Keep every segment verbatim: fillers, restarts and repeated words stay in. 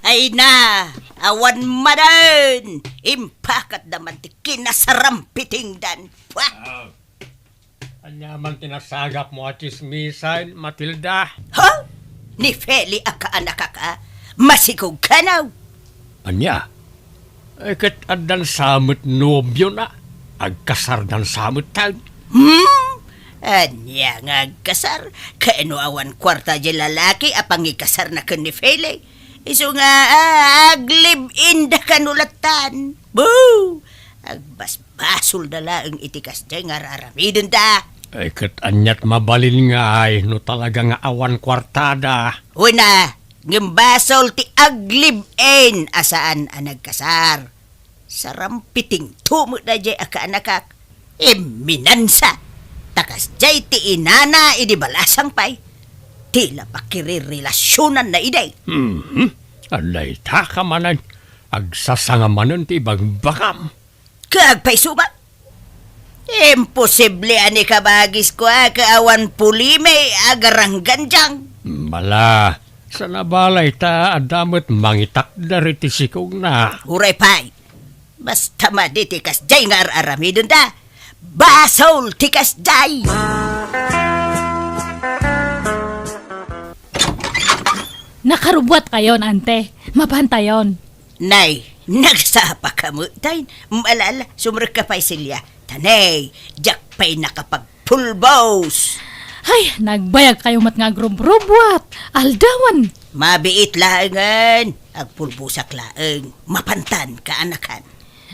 Ay na, awan manen! Impakatda man ti kinasarampitingdan. Wah! Ah, ania man ti nasagapmo a tsismisan, Matilda? Ha? Ni Feli a kaanakak a? Masikog kanaw? Ania? Eh, ket addan sa met nobiona? Agkasardan sa met tayo? Hmm? Ania nga agkasar? Kano awan kuarta di lalaki a pangikasarna ken ni Feli? Isu nga, ah, aglive-in da kano lattan. Boo! Agbasbasolda laeng iti kasdiay nga ar-aramidenda. Ay, ket aniat mabalin ngay no talaga nga awan kuartada? Una, ngem basol ti aglive-in a saan a nagkasar. Sarampitingto met daydiay a kaanakak. Imminansa. Ta kasdiay ti inana idi balasang pay. Ti la pakirirelasionanna idi. Mhm. Adda ita ka manen. Agsasanga manen ti ibagbagam. Kaagpay suba? Imposible a ni kabagis ko a kaawan pulimi a garangganjang. Bala, sa nabala ita adda met mangitakder iti sikogna. Uray pay. Basta madi ti kasdiay nga ar-aramidenda, basol ti kasdiay! Nakarubuat kayon, ante. Mapantayon. Nay, nagsapa ka met, tay. Malala, sumrek ka pay, Celia. Tanay, diak pay nakapagpulbos. Ay, nagbayag kayo met nga agrubrubuat. Aldawan. Mabiit laengen. Agpulbosak laeng. Mapantan, kaanakan.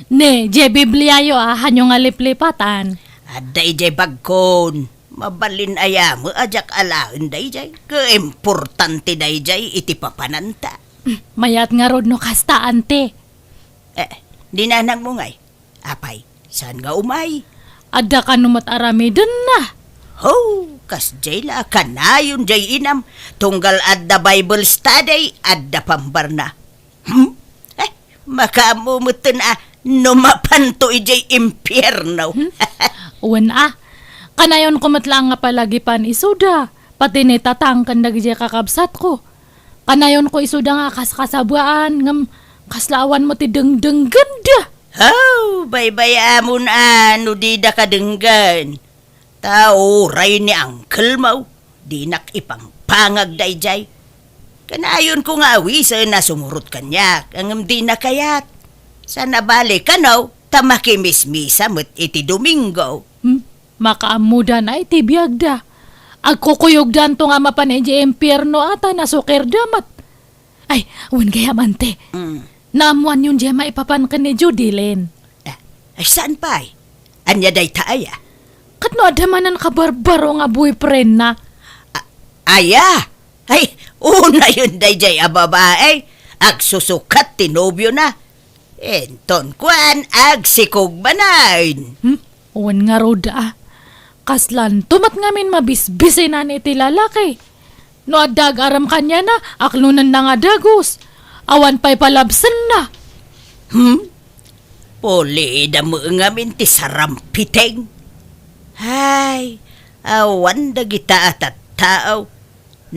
Ne, diay Bibliayo a, hanyo nga liplipatan? Adda idiay bagkon. Mabalin aya met a diak alaen daydiay. Kaimportante daydiay iti papananta. Mayat ngarud no kasta, ante. Eh, ni nanangmo ngay? Apay, saan nga umay? Adda kano met aramidenna. Ho, kasdiay la, kanayon diay inam. Tunggal adda Bible study, adda pambarna. Hmm? Eh, makaammo metten a no mapanto idiay impierno. Hmm? Wen a, kanayonko met laeng nga palagipan isuda, pati ni tatang ken dagidiay kakabsatko. Kanayonko isuda nga kaskasabaan, ngem kasla awan met ti dengdenggenda. Haw, baybay-amon a no dida kadenggen. Ta uray ni uncle-mo, dinak ipangpangag daydiay. Kanayonko nga awisen a sumurot kaniak, ngem dina kayat. Saan a bale kano, ta makimismisa met iti Domingo. Hmm? Makaammoda na iti biagda. Agkukuyogdanto nga mapan idiay impierno a ta nasukirda met. Ay, wen gayam, ante. Mm. Naammoanyon diay maipapan ken ni Judilyn? Ah, ay, saan pay? Ania dayta aya? Ket no adda manen kabarbaro nga boyfriendna? A-, aya? Ay, unayen daydiay a babai. Agsusukat ti nobiona. Inton kuan, agsikog manen. Hmm? Wen ngarud a. Kaslanto met ngamin mabisbisinan iti lalaki. No adda agaram kaniana, aklonenna nga dagus. Awan pay palabsenna. Hmm? Pulida met ngamin ti sarampiting. Hay, awan dagita a tattao.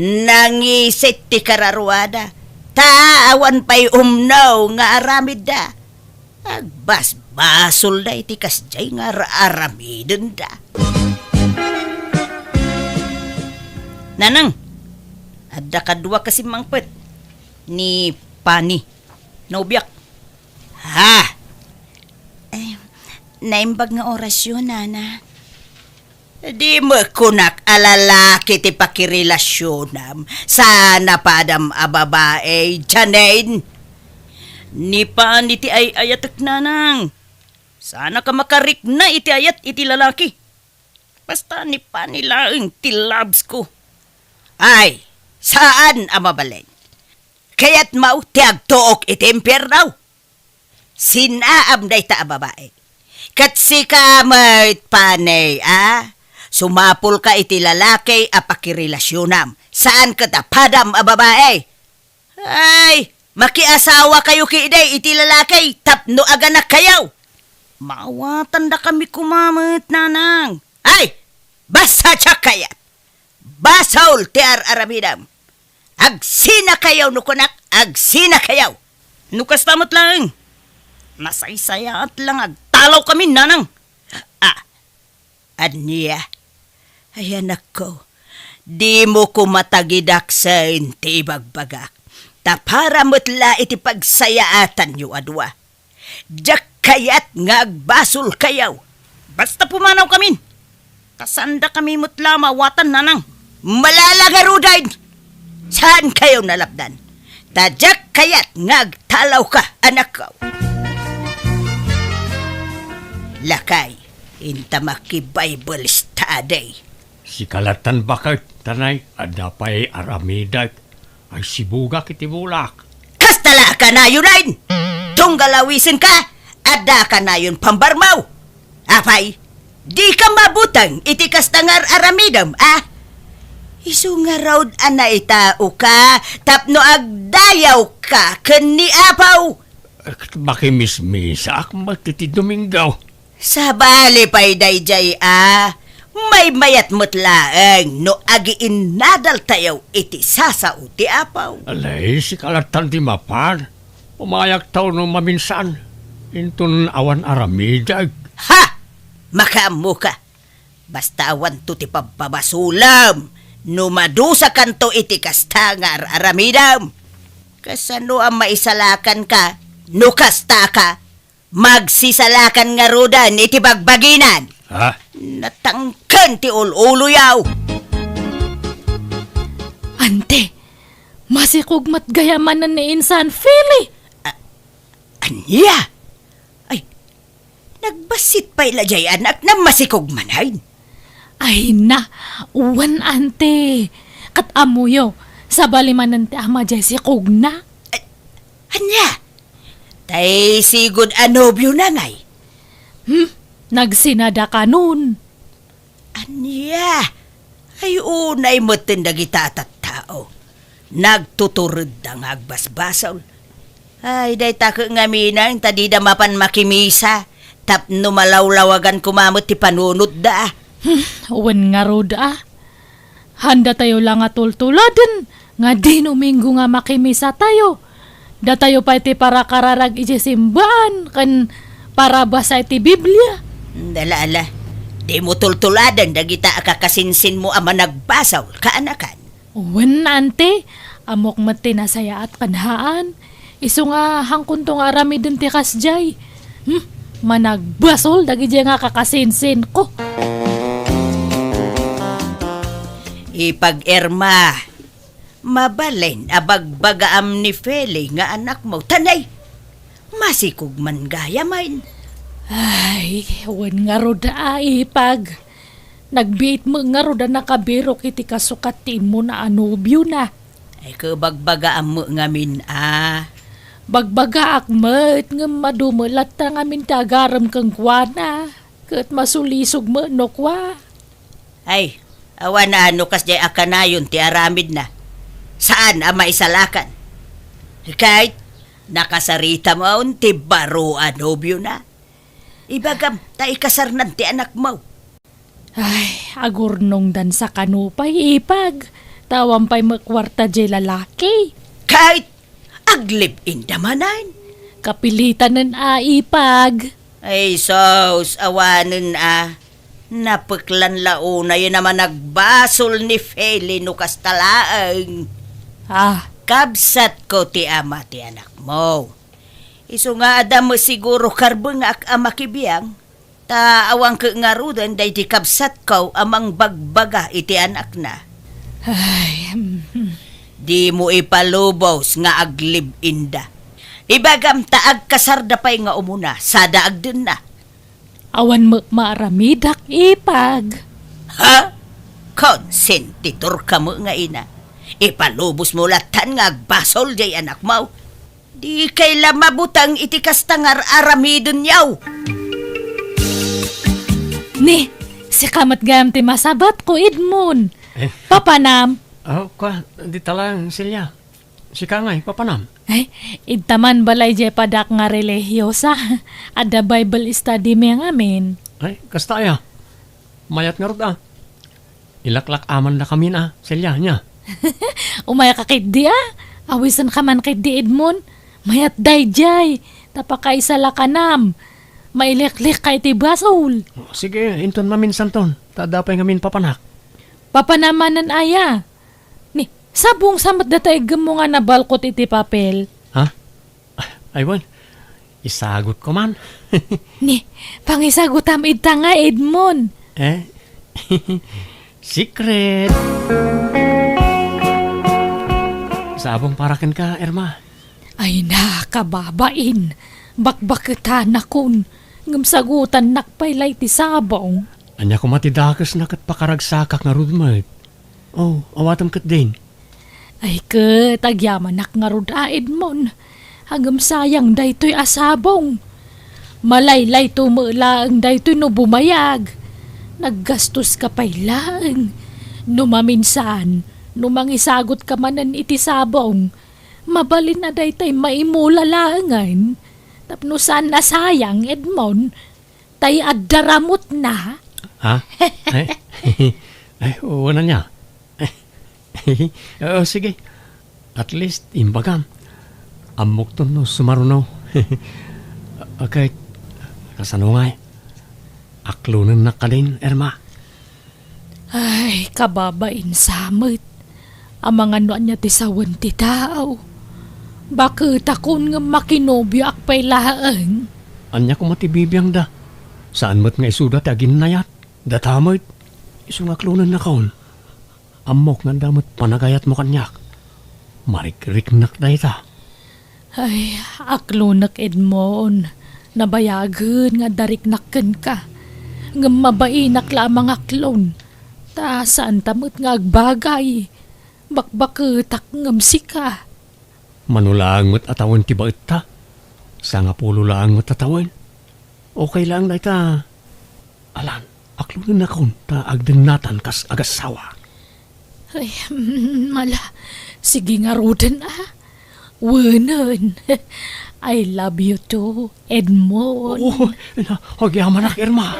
Nangisit ti kararuada, ta awan pay umno nga aramidda. Agbasbasolda iti kasdiay nga ar-aramidenda. Nanang, adda kadua ka simmangpet ni Pani, nobiak. Ha? Eh, naimbag nga orasyon, nana. Di met kunak a lalaki ti pakirelasionam. Saan a padam a babai, Janine? Ni Pani ti ay-ayatek, nanang. Saanak a makarikna iti ayat iti lalaki. Basta ni Pani laeng ti loves ko. Ay, saan a mabalin. Kayatmo ti agtuok iti impierno? Sinaam dayta a babai. Ket sika met, Pani, a? Sumapulka iti lalaki a pakirelasionam. Saan ket a padam a babai. Ay, makiasawakayo ketdi iti lalaki tapno aganakkayo. Maawatandakami koma met, nanang. Ay, basta diak kayat. Basol ti ar-aramidem. Agsinakayaw no kunak, agsinakayaw! No kasta met laeng, nasaysayaat la nga agtalawkami, nanang. Ah, ania? Ay, anakko, dimo koma tagidaksen ti ibagbagak, ta para met la iti pagsayaatanyo a dua. Diak kayat nga agbasolkayo. Basta pumanawkamin. Ta saandakami met la a maawatan, nanang. Malala ngaruden! Saankayo nalapdan. Ta diak kayat nga agtalawka, anakko. Lakay, inta maki-Bible study. Sika lattan baket, tanay, adda pay aramidek. Ay, sibugak iti bulak. Kasta la a kanayonen! Tunggal awisenka, adda kanayon pambarmaw. Apay, dika mabuteng iti kasta nga ar-aramidem, a? Isu ngarud a naitaoka tapno agdayawka ken ni Apo. Makimismisaak met iti Domingo. Sabali pay daydiay a, maymayat met laeng no agiinnadaltayo iti sasao ti Apo. Alay, sika lattan ti mapan. Umayaktaw no maminsan. Inton awan aramidek. Ha! Makaammoka. Basta awanto ti pabpabasolem no madusakanto iti kasta nga ar-aramidem. Kasano a maisalakanka no kastaka? Magsisalakan ngaruden iti bagbaginan. Ha? Natangken ti ul-uloyo. Ante, masikog met gayam ni Insan Feli. A-, ania? Ay, nagbassit pay la diay anakna, masikog manen. Ay na, wen, ante. Ket ammoyo, sabali manen ti ama diay sikogna. A-, ania? Tay sigud a nobiona ngay? Hmm, nagsinada kanon. Ania? Ay, unay metten dagita a tattao. Nagtuturedda nga agbasbasol. Ay, dayta ket ngaminang ta dida mapan makimisa tapno malawlawagan koma met ti panunotda. Hmm, wen ngarud a. Haanda tayo la nga tultuladen nga Domingo nga makimisa tayo. Datayo pay ti parakararag iti simbaan ken parabasa iti Biblia. Ala, ala. Dimo tultuladen dagita a kakasinsinmo a managbasol, kaanakan. Wen, ante, ammok met ti nasayaat ken haan. Isu nga, haankonto nga aramiden ti kasdiay. Hmm, managbasol dagidiay nga kakasinsinko. Ipag-Irma, mabalin a bagbagaam ni Feli nga anakmo. Tanay, masikog man gayam. Ay, wen ngarud a, ipag. Nagbiit met ngarud a nakabirok iti kasukat ti immuna a nobiona. Ay, ket bagbagaam met ngamin a. Bagbagaak met, ngem adu met latta ngamin ti agarem kenkuana. Ket masulisog met no kua. Ay, awan a no kasdiay a kanayon ti aramidna. Saan a maisalakan. Ket nakasaritam ti baro a nobiona. Ibagam ta ikasarnan ti anakmo. Ay, agurnongdan sa kano pay, ipag. Ta awan pay met kuarta diay lalaki. Ket aglive-inda manen. Kapilitanen a, ipag. Ay, sus, awanen a. Napeklan la unayen a managbasol ni Feli no kasta laeng. Ah. Kabsatko ti ama ti anakmo. Isu nga adda met siguro karbengak a makibiang. Ta awan ket ngaruden daydi kabsatko a mangbagbaga iti anakna. Ay, mm. Dimo ipalubos nga aglive-inda. Ibagam ta agkasarda pay nga umuna, sada agdenna. Awan met maaramidak, ipag. Ha? Konsentiturka met nga ina. Ipalubosmo lattan nga agbasol diay anakmo. Dikay la mabuteng iti kasta nga ar-aramidenyo. Ni, sika met gayam ti masabatko, Edmond. Eh. Papanam? Oh, kua, dita lang, Celia. Sika ngay, papanam? Ay, idta man balay diay padak nga relihiyosa. Adda Bible study mi ngamin. Ay, kasta aya. Mayat ngarud a. Ilaklak-amandakamin a, Celia, nia? Umayka ketdi a. Awisenka man ketdi, Edmond. Mayat daydiay. Ta pakaisalakanam. Maileklekka iti basol. O, sige, inton maminsanton. Ta adda pay ngamin papanak. Papanam manen aya? Ni, sabong sa met data iggemmo nga nabalkot iti papel. Ha? Ay, wen. Isagutko man. Ni, pangisagutam ita nga, Edmond. Eh? Secret. Sabong para kenka, Irma. Ay na, kababain. Bakbaketanakon. Ngem sagutannak pay la iti sabong. Ania koma ti dakesna ket pakaragsakak ngarud met. O, awatem ketdin. Ay ket, agyamanak ngarud a, Edmond. Ngem sayang daytoy a sabong. Malaylayto met laeng daytoy no bumayag. Naggastoska pay laeng. No maminsan, no mangisagutka manen iti sabong, mabalin a daytay maimula laengen. Tapno saan a sayang, Edmond. Tay adda ramutna. Ha? Ay, ay, wen ania? O, sige. At least, imbagam. Ammokton no sumaruno. Okay, kasano ngay? Aklonennak kadin, Irma? Ay, kababain sa met. Amangan no ania ti sawen ti tao. Baketakon ngem makinobioak pay laeng. Ania koma ti bibiangda? Saan met nga isuda ti aginnayat. Data met. Isu nga aklonennakon. Ammok nga adda met panagayatmo kaniak. Marikriknak dayta. Ay, aklonek, Edmond. Nabayagen nga adda riknak kenka. Ngem mabainak la a mangaklon. Ta saanta met nga agbagay. Bakbaketak ngem sika. Mano laeng met a tawen ti baetta? Sangapulo laeng met a tawen? Okay laeng dayta. Alan, aklonennakon ta agdennatan kas agassawa. Ay, mm, mala. Sige ngaruden a. Wenen. I love you too, Edmond. Oo, na, agyamanak, Irma.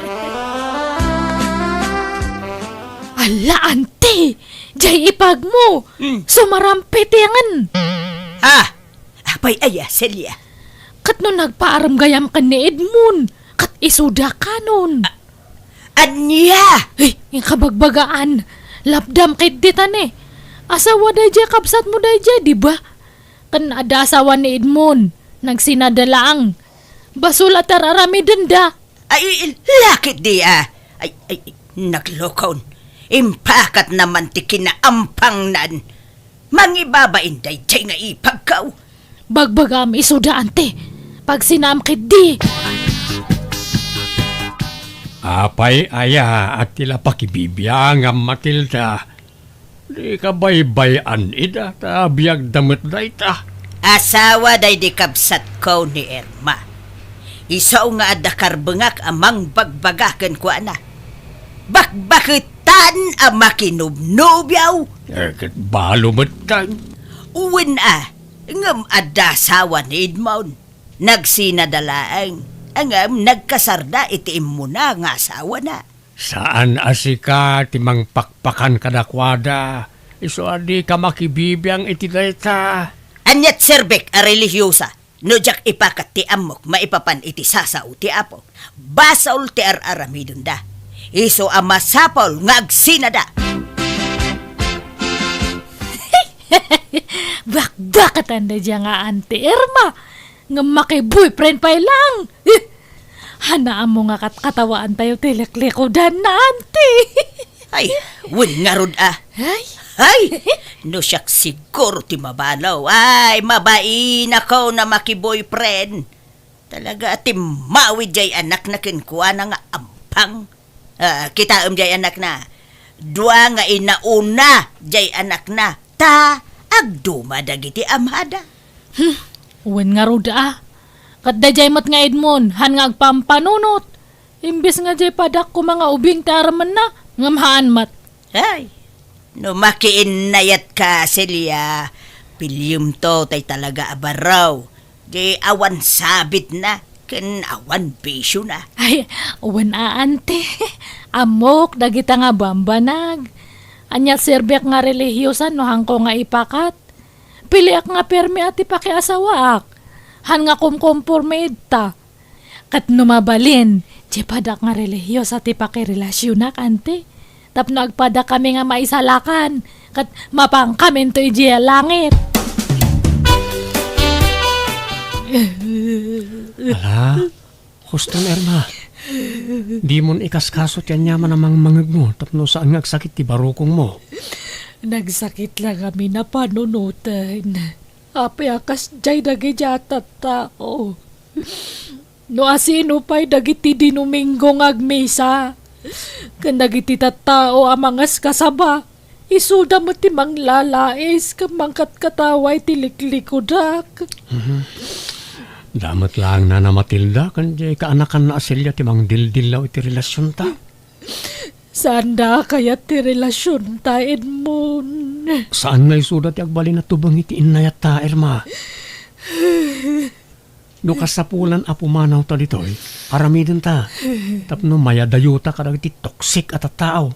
Ala, ante! Jay ipagmo! Hmm. Sumarampet ti angen! Ah! Apay aya, Celia? Ket no nagpaaram gayam ken ni Edmond, ket isuda kanon. A-, ania? Ay, inkabagbagaan. Lapdam ket ditane. Asawa daydiay kabsatmo daydiay, di ba? Ken adda asawa ni Edmond, nagsinada laeng. Basol a tar-aramidenda. Ay, lakit di, ah. Ay, ay, naglokon. Impakatna man ti kinaampangnan. Mangibabain daydiay nga ipagkaw. Bagbagam isuda, ante. Pagsinam ketdi. Apay aya a ti la pakibibiangam, Matilda? Dika baybay-an ida, ta biagda met dayta. Asawa daydi kabsatko ni Irma. Isu nga adda karbengak a mangbagbaga kenkuana. Bakbaketan a makinubnobiaw. Eh, ket balo met kan. Wen a, ngem adda asawa ni Edmond. Nagsinada laeng, ngem nagkasarda iti immuna nga asawana. Saan a sika ti mangpakpakan kadakuada, isu a dika makibibiang iti dayta. Aniat serbek a relihiosa, no diak ipakat ti ammok maipapan iti sasao ti Apo? Basol ti ar-aramidenda. Isu a masapul nga agsinada. Bakbakatan daydiay nga Auntie Irma. Ngem makiboyfriend pay laeng. Eh! Haan a ammo nga kat-, katawaantayo ti liklikudanna, Auntie. Ay, wen ngarud a. Ay. Ay, no siak siguro ti mabalo. Ay, mabainak a makiboyfriend. Talaga a timmawid jay anakna kenkuana nga ampang. Ah, kitaem jay anakna. Dua nga inauna jay anakna, ta agduma dagiti amada. Hmm, wen ngarud a. Ket dayjay met nga Edmond, haan nga agpampanunot. Imbes nga jay padak koma nga ubing ti aramidna, ngem haan met. Ay, no makiinnayatka, Celia, piliyemto tay talaga a baro. Di awan sabitna ken awan bisiona. Ay, wen a, Auntie. Ammok dagita nga bambanag. Ania serbiak nga relihiyosa no hanko nga ipakat? Piliak nga permi a ti pakiasawaak. Han nga kumkomporme ita. Ket no mabalin, ti padak nga relihiyosa ti pakirelasionak, anti. Tapno agpadakami nga maisalakan, ket mapankaminto idiay langit. Ala, huston, Irma. Dimon ikaskaso ti aniaman a mangmangegmo tapno saan nga agsakit ti barukongmo. Nagsakit la ngamin a panunoten. Apay a kasdiay dagiti a tattao? No asino pay dagiti Dinumingo nga agmisa, ken dagiti tattao a mangaskasaba, isuda met ti manglalais ken mangkatkatawa iti liklikudak. Mhm. Damet laeng Nana Matilda ken diay kaanakanna a Celia ti mangdildillaw iti relasionta. Saanda a kayat ti relasionta, Edmond. Saan nga isuda ti agbalin a tubeng iti innayatta, Irma. No kasapulan a pumanawta ditoy, aramidenta. Tapno mayadayota kadagiti toxic a tattao.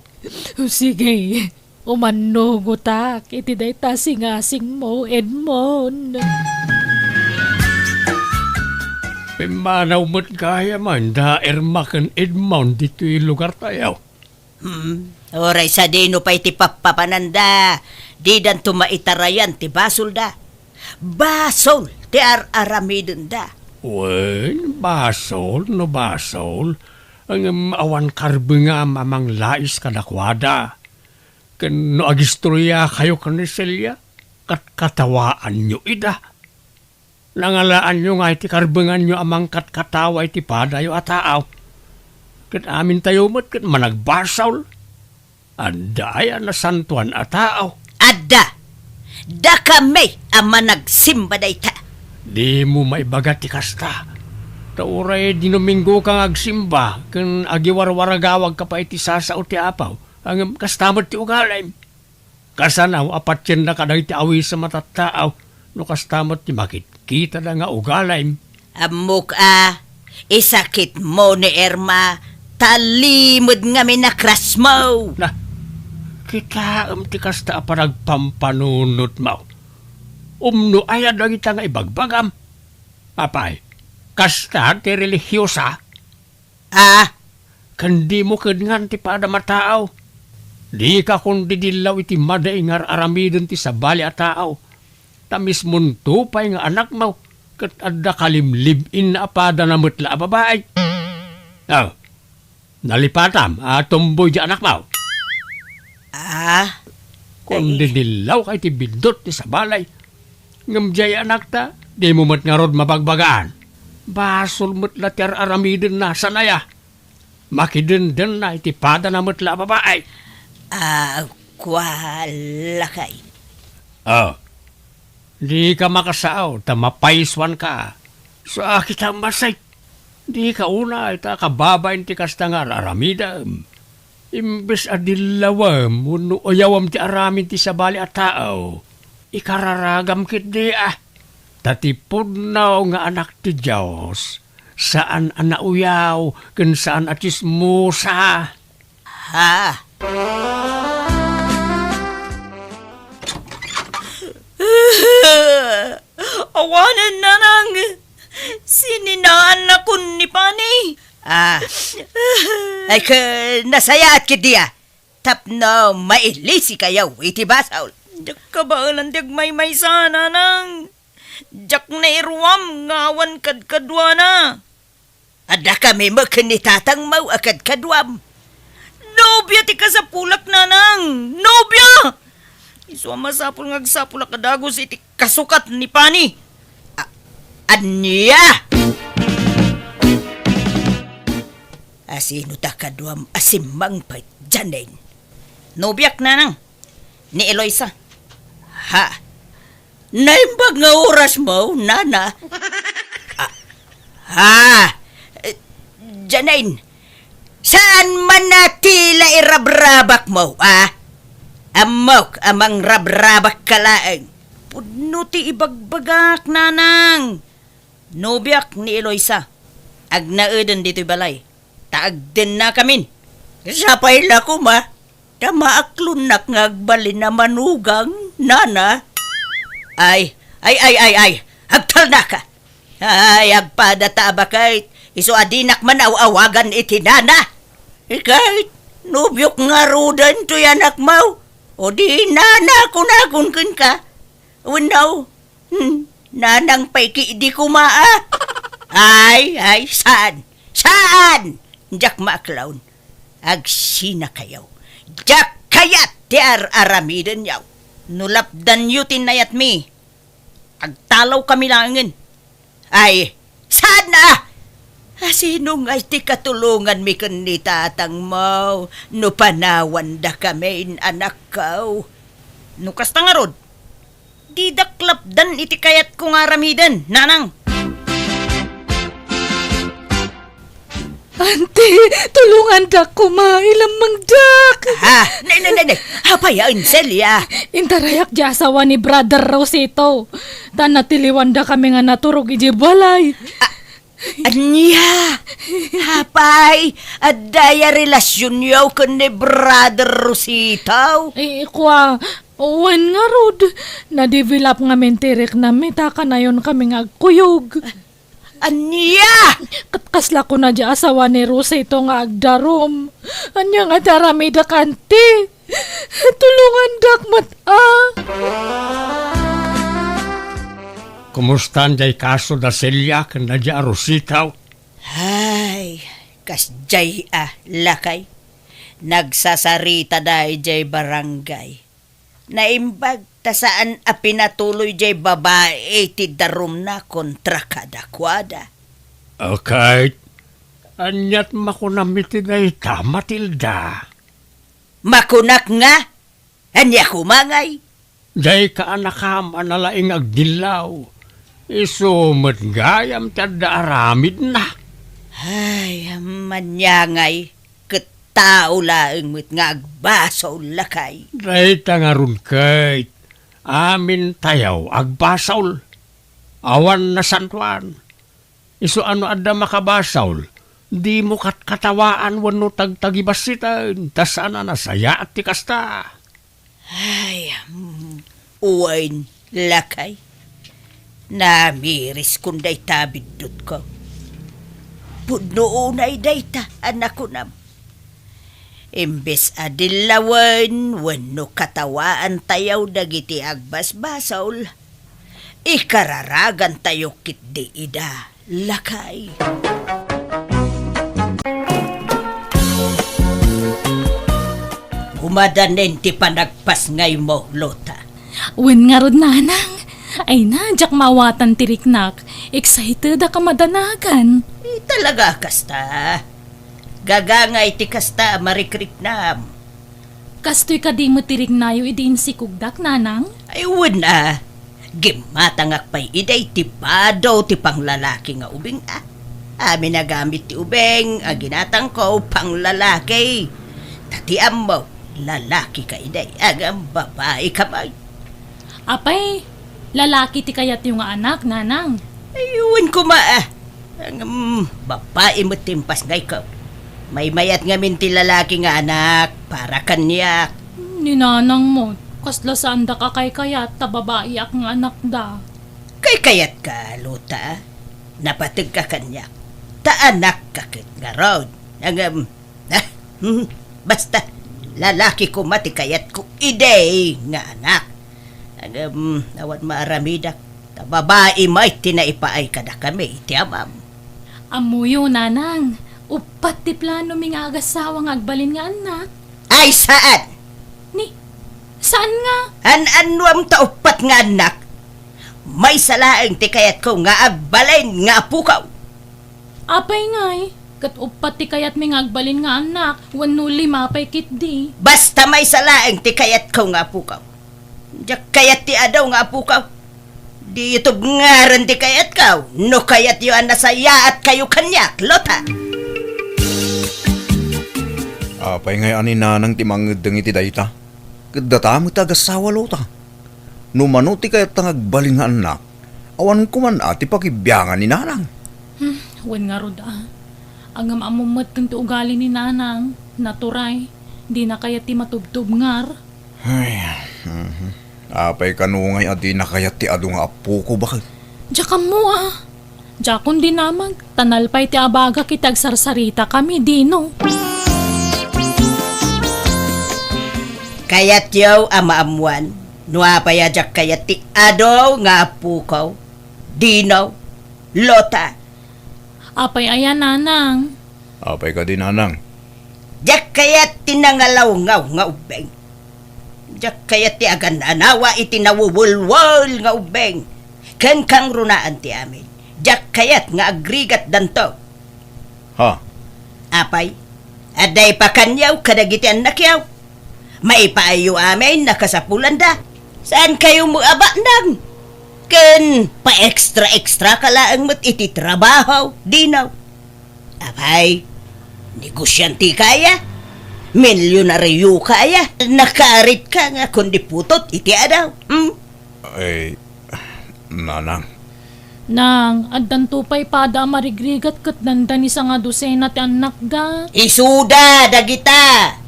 Sige, umannugotak iti dayta singasingmo, Edmond. Pimmanaw met gayam da Irma ken Edmond ditoy lugartayo. Hmm, uray sadino pay ti pappapananda, didanto maitarayan ti basolda. Basol ti ar-aramidenda. Wen, basol no basol, ngem awan karbengam a manglais kadakuada. Ken no agistoriakayo ken ni Celia, katkatawaanyo ida. Nangalaanyo nga iti karbenganyo a mangkatkatawa iti padayo a taaw. Ket amintayo met ket managbasol. Adda aya nasantoan a taaw? Adda! Dakami a managsimba dayta. Dimo maibaga ti kasta. Ta uray Dinumingoka nga agsimba ken agiwarwaragawagka pay iti sasao ti Apo, ngem kasta met ti ugalim. Kasano a patienna kadagiti awisem a tattaaw no kasta met ti makitkitada nga ugalim? Ammok a, isakitmo ni Irma, ta limed ngamin a crushmo. Na, kitaem ti kasta a panagpampanunotmo. Umno aya dagita nga ibagbagam? Apay, kasta ti relihiosa? Ah, ken dimo kedngan ti padam a taaw. Dika kondidillaw iti madi nga ar-aramiden ti sabali a taaw. Ta mismonto pay nga anakmo, ket adda kalimlib-inna a padana met la a babai. Oh, nalipatam a tomboy di anakmo. Ah, kondidillaw ka iti biddut ti sabali. Ngem diay anakta, dimo met ngarud mabagbagaan. Basol met la ti ar-aramidenna, saan aya? Makidendenna iti padana met la a babai. Ah, kua, lakay. Oh, dika makasao ta mapaysuanka. Sa kita masay. Dika unay ta kababain ti kasta nga ar-aramidem. Imbes a dillawem wenno uyawem ti aramid ti sabali a tao, ikararagam ketdi a. Ta ti pudno nga anak ti Dios, saan a nauyaw ken saan a tsismosa. Ha? Awanen, nanang! Sininaannakon ni Pani. Ah. Ay, ka, nasayaat ketdi a. Tapno mailisikayo iti basol. Diak kabaelan ti agmaymaysa, nanang. Diak nairuam nga awan kadkaduana. Adda kami met ken ni tatangmo a kadkaduam. Nobia ti kasapulak, nanang! Nobia! Isu a masapul nga agsapulak a dagus iti kasukat ni Pani. A-, ania? Asino ta kaduam a simmangpet, Janine? Nobiak, nanang. Ni Eloisa. Ha? Naimbag nga orasmo, nana? Ah, ha? Eh, Janine, saan man a ti la irabrabakmo, ah? Ammok a mangrabrabakka laeng. Pudno ti ibagbagak, nanang. Nobiak ni Eloisa. Agnaeden ditoy balay. Ta agdennakamin. Sapay la koma. Ta maaklonnak nga agbalin a manugang, nana. Ay, ay, ay, ay, ay, agtalnaka! Ay, agpada ta a baket, isu a dinak man aw-awagan iti nana. Iket, nobiok ngaruden toy anakmo, o di nana kunakon kenka. Wenno, hmm, nanang pay ketdi koma a. Ay, ay, saan? Saan? Diak maaklon. Agsinakayo. Diak kayat ti ar-aramidenyo. No lapdanyo ti nayatmi, agtalawkami laengen. Ay, saan a? A, sino ngay ti katulonganmi ken ni tatangmo no panawandakamin, anakko? No kasta ngarud, didak lapdan iti kayatko nga aramiden, nanang. Auntie, tulongandak koma, ilammangdak. Ha? Nay, nay, nay, nay. Apay a, Celia? Intarayak ti asawa ni Brother Rosito. Ta natiliwandakami nga naturog idiay balay. A-, ania? Apay, adda aya relasionyo ken ni Brother Rosito? Eh, kua, wen ngarud, na-develop ngamin ti riknam ita kanayon kami nga agkuyog. Ania? Ket kasla kuna ti asawa ni Rosito nga agdarum. Ania nga ti aramidek, auntie? Tulongandak met a. Kumustan diay kaso da Celia ken da Rosito? Ay, kasdiay a, lakay. Nagsasaritada idiay barangay. Naimbag ta saan a pinatuloy diay babai ti darumna kontra kadakuada. Ket aniat makunam iti dayta, Matilda? Makunak nga, ania koma ngay? Dayta anakam a nalaing agdillaw. Isu met gayam ti adda aramidna. Ay, ania ngay, ket tao laeng met nga agbasol, lakay. Dayta ngarud ket, amintayo agbasol. Awan nasantoan. Isu a no adda makabasol, dimo katkatawaan wenno tagtagibassiten, ta saan a nasayaat ti kasta. Ay, mm, wen, lakay. Namiriskon dayta biddutko. Pudno unay dayta a nakunam. Imbes a dillawen wenno katawaantayo dagiti agbasbasol, ikararagantayo ketdi ida. Lakay. Umadanen ti panagpasngaymo, Lota. Wen ngarud, nanang. Ay na, diak maawatan ti riknak. Excited a kamadanagan. Eh, talaga kasta. Gagangay ti kasta a marikriknam. Kastoy kadi met ti riknayo idi insikogdak, nanang? Ay, wen a. Gimmatangak pay idi ti bado ti panglalaki nga ubing a. Amin a gamit ti ubing a ginatangko panglalaki. Ta ti ammo, lalaki ka idi, ngem babai ka met. Apay, lalaki ti kayatyo nga anak, nanang? Ay, wen koma a. Ngem, babai met ti impasngayko. Maymayat ngamin ti lalaki nga anak para kaniak. Ni nanang met, kasla saandak a kaykayat ta babaiak nga anakda. Kaykayatka, Lota. Napategka kaniak. Ta anakka ket ngarud. Ngem, ah, hmm, basta, lalaki koma ti kayatko idi nga anak. Ngem, awan maaramidak, ta babai met ti naipaay kadakami ti amam. Ammoyo, nanang, uppat ti planomi nga agasawa nga agbalin nga annak. Ay, saan! Ni, saan nga? An-annuam ta uppat nga annak? Maysa laeng ti kayatko nga agbalin nga apokaw. Apay ngay, ket uppat ti kayatmi nga agbalin nga annak, wenno lima pay ketdi. Basta maysa laeng ti kayatko nga apokaw. Diak kayat ti adu nga apokaw. Di tubngaran ti kayatko, no kayatyo a nasayaatkayo kaniak, Lota. Apay ngay a ni nanang ti mangeddeng iti dayta? Ket data met ti agassawa, Lota. No mano ti kayatta nga agbalin nga annak, awan koman a ti pakibiangan ni nanang. Hmm, wen ngarud a. Ngem ammom metten ti ugali ni nanang, naturay. Dina kayat ti matubtubngar. Ay, mhm. Apay kano ngay a dina kayat ti adu nga apoko, baket? Diak ammo a. Diakon dinamag, ta nalpay ti abagak iti agsarsaritakami, Dino. Kayatyo a maammuan no apay a diak kayat ti adu nga apoko, Dino, Lota? Apay aya, Nanang? Apay kadi, Nanang? Diak kayat ti nangalawngaw nga ubbing. Diak kayat ti agan-anawa iti nawuwulwul nga ubbing. Ken kangrunaan ti amin. Diak kayat nga agrigatdanto. Ha? Apay, adda ipakanyo kadagiti annakyo? Maipaayyo amin a kasapulanda. Saan kayo mo abatnang? Ken pa-extra-extra ka laeng met iti trabaho, Dino. Apay, negosyante kaya? Milyonaryo kaya? Nakarit ka nga kundi putot iti adaw, hmm? Ay, Nanang. Nang, addanto pay pada a marigrigat ket dandani sanga dosena ti annakda. Isuda dagita!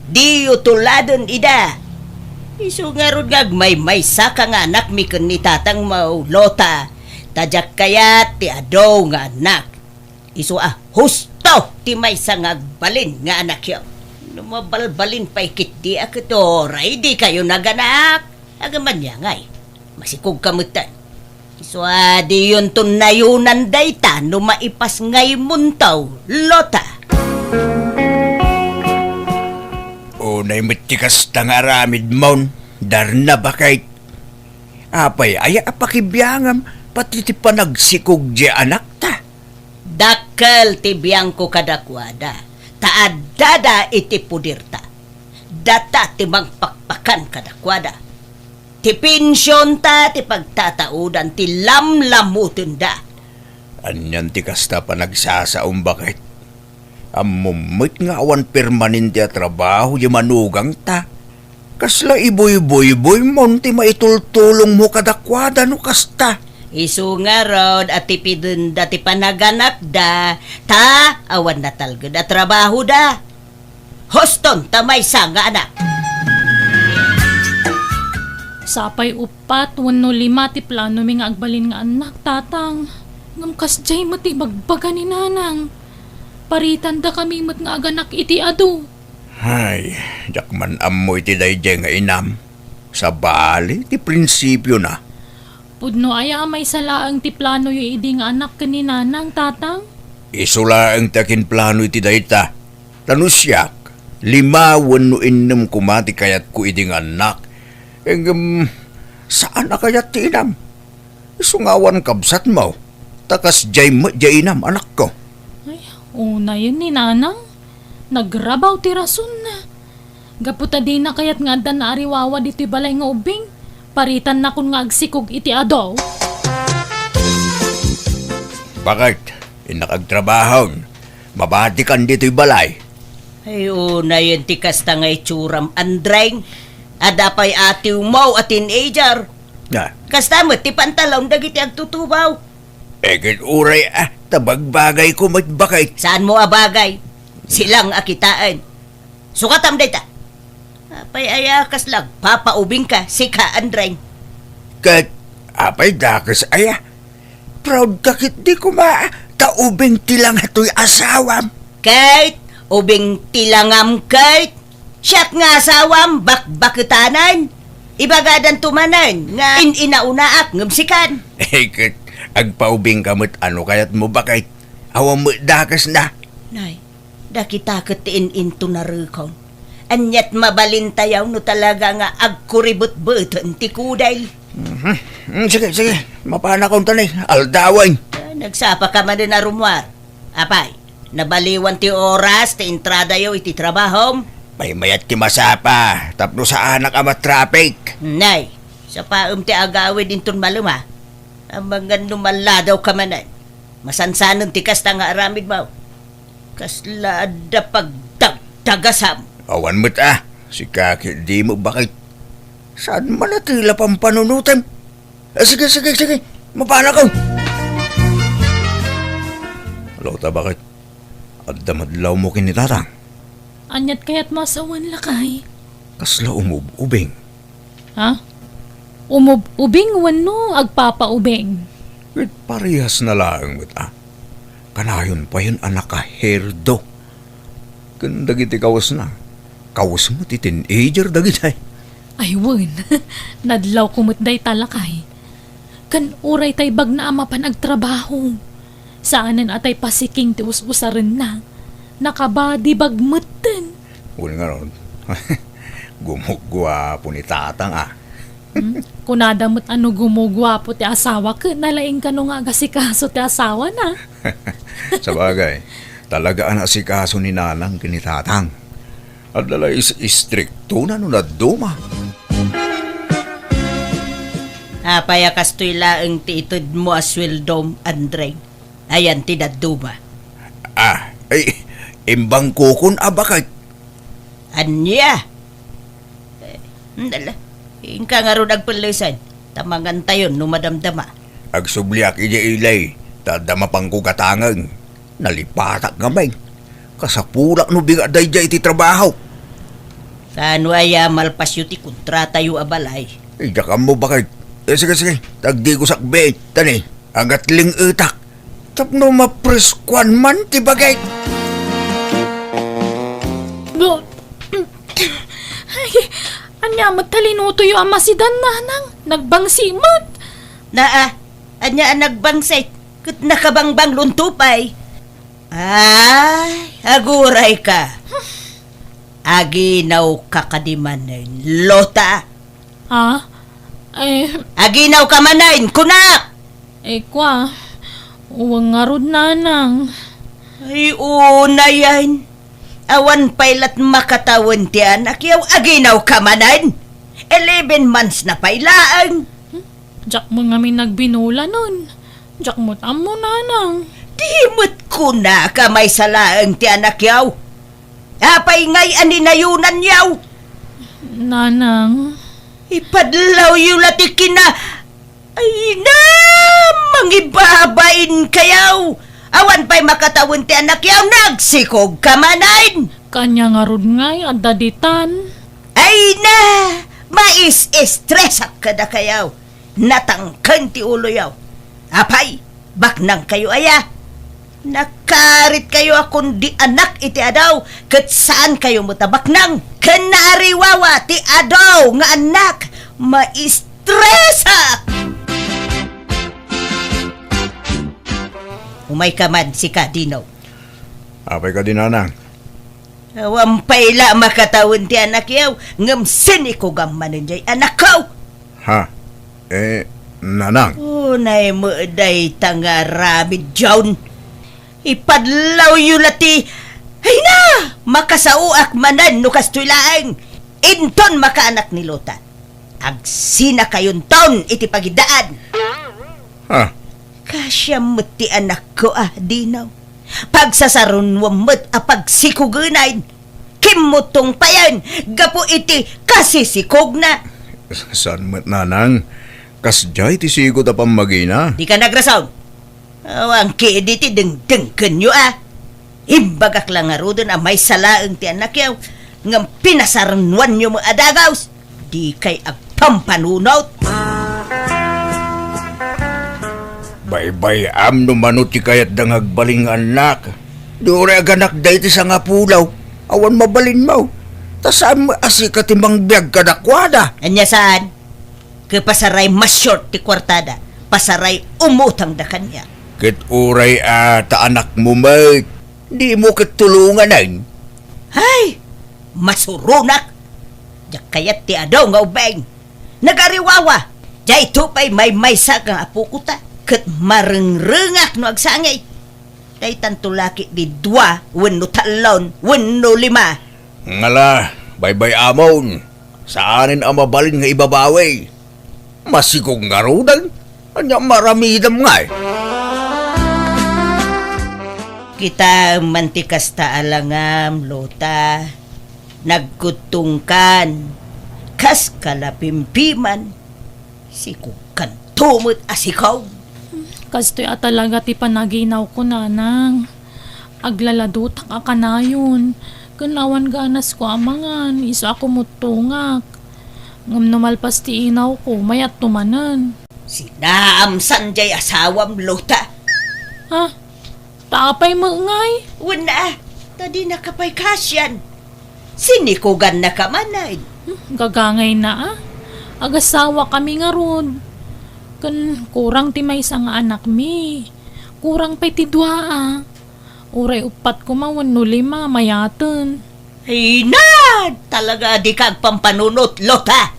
Diyo tuladen ida! Isu ngarud nga agmaymaysa ka nga anakmi ken ni tatangmo, Lota, ta diak kayat ti adu nga annak. Isu a husto ti maysa nga agbalin nga anakyo. No mabalbalin pay ketdi a ket uray dikayo naganak. Agamaniangay, masikog ka metten. Isu a diyonto nayonan dayta no maipasngaymonto, Lota. Unay met ti kasta nga aramidmon, Darna, baket. Apay aya a pakibiangam pati ti panagsikog diay anakta? Dakkel ti biangko kadakuada, ta addada iti poderta. Data ti mangpakpakan kadakuada. Ti pensionta ti pagtataodan ti lamlamutenda. Anian ti kasta panagsasaom, baket? Ammom met nga awan permanente a trabaho diay manugangta. Kasla ibuybuybuymo ti maitultulongmo kadakuada no kasta. Isu ngarud a tipidenda ti panaganakda, ta awan natalged a trabahoda. Huston ta maysa nga anak. Sapay uppat wenno lima ti planomi nga agbalin nga annak, Tatang. Ngem kasdiay met ti ibagbaga ni Nanang. Paritandakami met nga aganak iti adu. Ay, diak man ammo iti daydiay nga inam. Sabali ti prinsipiona. Pudno aya a maysa laeng ti planoyo idi nga anak ken ni Nanang, Tatang? Isu laeng ti akinplano iti dayta. Ta no siak, lima wenno innem koma ti kayatko idi nga annak. Ngem, saan a kayat ti inam. Isu nga awan kabsatmo, ta kasdiay met diay inam, anakko. Ay, unayen ni Nanang. Nagrabaw ti rasonna. Gapu ta dina kayat nga adda naariwawa ditoy balay nga ubbing, paritannakon nga agsikog iti adu. Baket, innak agtrabahon. Mabatikan ditoy balay. Ay, unayen ti kasta nga itsuram, Andreng. Adda pay atiwmo a teenager. Ah. Kasta met ti pantalon dagiti agtutubaw. Ket uray a, ta bagbagayko met, baket. Saanmo a bagay? Silang a kitaen. Sukatam dayta. Apay aya kasla agpapaubingka, sika, Andreng? Ket, apay dakes aya? Proud ka ketdi koma, ta ubing ti langatoy asawam. Ket, ubing ti langam ket, siak nga asawam, bakbaketanen. Ibagadanto manen nga in-inaunaak ngem sikan. Eh, ket, agpaubingka met a no kayatmo, baket. Awan met dakesna. Nay, dakita ket ti in-intunarekon. Aniat mabalintayo no talaga nga agkuribetbeten ti kudel. Mhm. Mm, sige, sige. Mapanakon ta ni, aldawen. Ah, nagsapa ka manen a rummuar. Apay, nabaliwan ti oras ti entradayo iti trabahom? Maymayat ti masapa, tapno saanak a matraffic. Nay, sapaem ti agawid inton malem a. Amangan no maladaw ka manen. Masansanen ti kasta nga aramidmo. Kasla adda pagdagdagasam. Awan met a, sika ketdi met, baket. Saan man a ti la pampanunotem? Ah, sige, sige, sige. Mapanakon. Lota, baket? Adda madlawmo ken ni Tatang? Aniat kayatmo a sawen, lakay? Kasla umub-ubing. Ha? Umub-ubing wenno agpapaubing? Ket parehasna laeng met a. Kanayon payen a nakaherdo. Ken dagiti kawesna, kawes met ti teenager dagitay. Ay wen, nadlawko met dayta, lakay. Ken uray tay bagna a mapan agtrabaho. Saanen a tay pasiking ti us-usarenna. Nakabadibag metten. Wen ngarud, gumuguapo ni Tatang, a. Hmm? Kunada met a no gumuguapo ti asawa, ket nalaing kano nga agasikaso ti asawana. Sabagay, talaga a naasikaso ni Nanang ken ni Tatang. Adda la is-, istriktona no dadduma. Apay a kastoy laeng ti itedmo a sueldom, Andre? Ayan ti dadduma. Ah, ay, imbangkokon a baket. Ania? Eh, dala. Inka ngarud agpellesen, ta mangantayon no madamdama. Agsubliak idiay ilay, ta adda mapangko gatangen. Nalipatak ngamin. Kasapulak no bigat daydiay iti trabaho. Kaano aya malpasyo ti kontratayo a balay? Ay, diak ammo, baket. Eh, sige, sige. Tagdigosak biit. Tani, agatling-etak. Tapno mapreskuan man ti baket. Ay, ania met ta linutoyo a masidan, Nanang? Nagbangsi met. Naa, ania a nagbangsit? Ket nakabangbang lunto pay. Ay, aguray ka. Aginaw ka kadi manen, Lota? Ah? Eh, Aginaw ka manen, kunak! Eh, kwa, uwang ngarud, Nanang. Ay, unayan. Awan pay lat makatawen ti anakyaw, aginaw ka manen. Eleven months na pay laeng. Diak mo ngamin nagbinulanon. Diak mo't ammo, Nanang. Di met kunaka maysa laeng ti anakyaw. Apay ngay a ninayonanyaw? Nanang. Ipadlawyo la ti kina-, ay na, mangibabain kayaw. Awan pay makatawen ti anakyaw, nagsikog ka manen. Kanya ngarud ngay, adda ditan. Ay na, mais-estresak kadakayaw. Natangken ti uloyaw. Apay, baknangkayo aya? Nakaritkayo a kundi anak iti adaw, ket saankayo met a baknang. Ken naariwawa ti adaw nga annak, maistresak! Umayka man, sika, Dino. Apay kadi, Nanang? Awan pay la makatawen ti anakyaw, ngem sinikogam manen jay anakko. Ha? Eh, Nanang? Unay met dayta nga aramid, John. Ipadlawyo la ti, ay na! Makasaoak manen no kastoy laeng. Inton makaanak ni Lota, agsinakayonton iti pagidaan. Ha? Kaasiam met ti anakko a, Dino. Pagsasarunoam met a pagsikogenan. Kimmutong payen gapu iti kasisikogna. Saan met, Nanang? Kasdiay ti sigud a pammagina. Dika nagrason. Awan kadi ti dengdengkenyo a. Imbagak la ngaruden a maysa laeng ti anakyo, ngem pinasarunoanyo met a dagus. Dikay agpampanunot. Baybay-am no mano ti kayatda nga agbalin nga annak. Di uray aganak daytoy sangapulo, awan mabalinmo. Ta saan met a sika ti mangbiag kadakuada. Ania saan? Ket pasaray ma-short ti kuartada, pasaray umutangda kaniak. Ket uray a ta anakmo met, dimo ket tulonganen. Ay! Masuronak! Diak kayat ti adu nga ubing. Nagariwawa! Daytoy pay maymaysa nga apoko ta, ket marengrengak no agsangit. Daytanto la ketdi dua wenno tallo wenno lima. Ngala, baybay-amon, saanen a mabalin nga ibabawi. Masikog ngaruden, ania maramidem ngay? Kitaem man ti kasta a langam, Lota. Nagkuttongkan, kas kalapimpiman. Sikogkanto met a sikog. Kastoy a talaga ti panaginawko, Nanang. Aglaladotak a kanayon. Ken awan ganasko a mangan, isu a kumuttungak. Ngem no malpas ti inawko, mayatto manen. Sinaamsan jay asawam, Lota. Ha? Ta apay met ngay? Wen a, ta dinaka pay kasian. Sinikuganna ka manen. Hmm, gagangayna a. Agasawakami ngarud. Ken kurang ti maysa nga anakmi. Kurang pay ti dua a. Uray uppat koma wenno lima, mayaten. Ay na! Talaga a dika agpampanunot, Lota!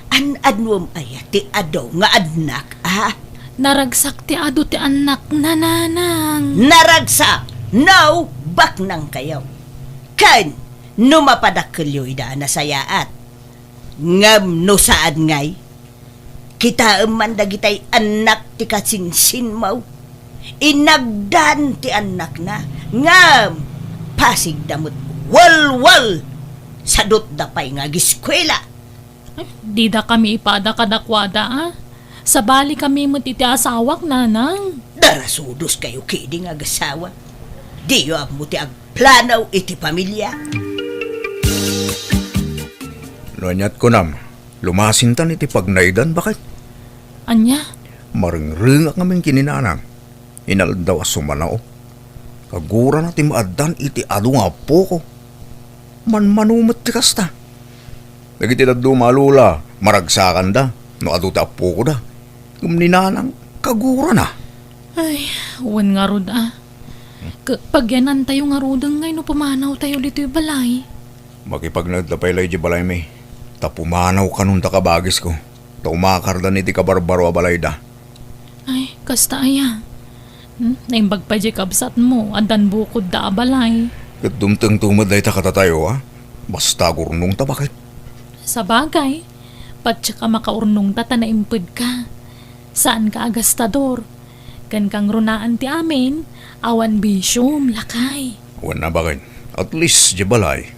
An-anuem aya ti adu nga annak, a? Naragsak ti adu ti annakna, nanang. Naragsak? No, baknang kayo. Ken, no mapadakkelyo ida a nasayaat. Ngem no saan ngay, kitaem man dagitay annak ti kasinsinmo. Inagdan ti annakna, ngem pasigda met walwal. Sadutda pay nga agiskuela. Ay, dida kami ipada kadakuada, a. Sabali kami met iti asawak, nanang. Darasudos kayo kidi nga agasawa. Diyo ammo ti agplano iti pamilia. No aniat kunam, lumasintan iti pagnaedan, baket. Ania? Marengrengak ngamin ken ni nanang. Inaldaw a sumanaw. Kagurana ti maaddan iti adu nga appoko. Manmano met ti kasta. Dagiti dadduma a lola, maragsakanda no adu ti appokoda. Ngem ni nanang, kagurana. Ay, wen ngarud a. Ket pagyanantayo ngaruden ngay no pumanawtayo ditoy balay. Makipagnaedda pay la idiay balaymi. Ta pumanaw kanon ta kabagisko. Ta umakardan iti kabarbaro a balayda. Ay, kasta aya. Hmm, naimbag pay diay kabsatmo, addan bukodda a balay. Ket dumtengto met dayta kadatayo, a? Basta agurnongta, baket. Sabagay, patiek a makaurnongta ta naimpedka. Saanka a gastador. Ken kangrunaan ti amin, awan bisiom, lakay. Wen a, baket. At least, diay balay,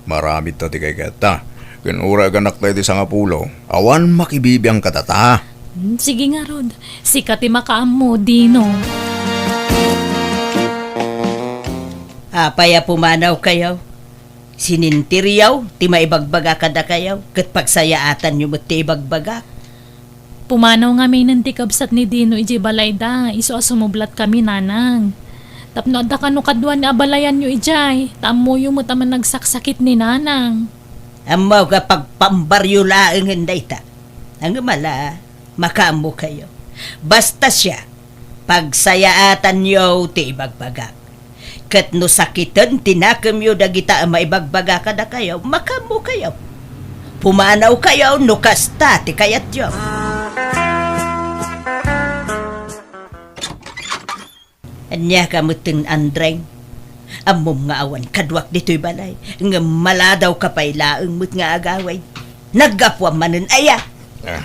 maaramidta ti kaykayatta. Ken uray aganakta iti sangapulo, awan makibibiang kadata. Hmm, sige ngarud. Sika ti makaammo, Dino. Apay a pumanawkayo? Sininteryo ti maibagbaga kadakayo, ket pagsayaatanyo met ti ibagbagak. Pumanaw ngaminen ti kabsat ni Dino idiay balayda, isu a sumublatkami, nanang. Tapno adda kano kaduan nga abalayanyo idiay, ta ammoyo met a managsaksakit ni nanang. Ammok a pagpambaryo laengen dayta. Ngem ala, makaammokayo. Basta siak, pagsayaatanyo ti ibagbagak. Ket no sakiten ti nakemyo dagita a maibagbaga kadakayo, makaammokayo. Pumanawkayo no kasta ti kayatyo. Ania ka metten, Andreng? Ammom nga awan kaduak ditoy balay, ngem maladawka pay laeng met nga agawid. Naggapuam manen aya? Ah,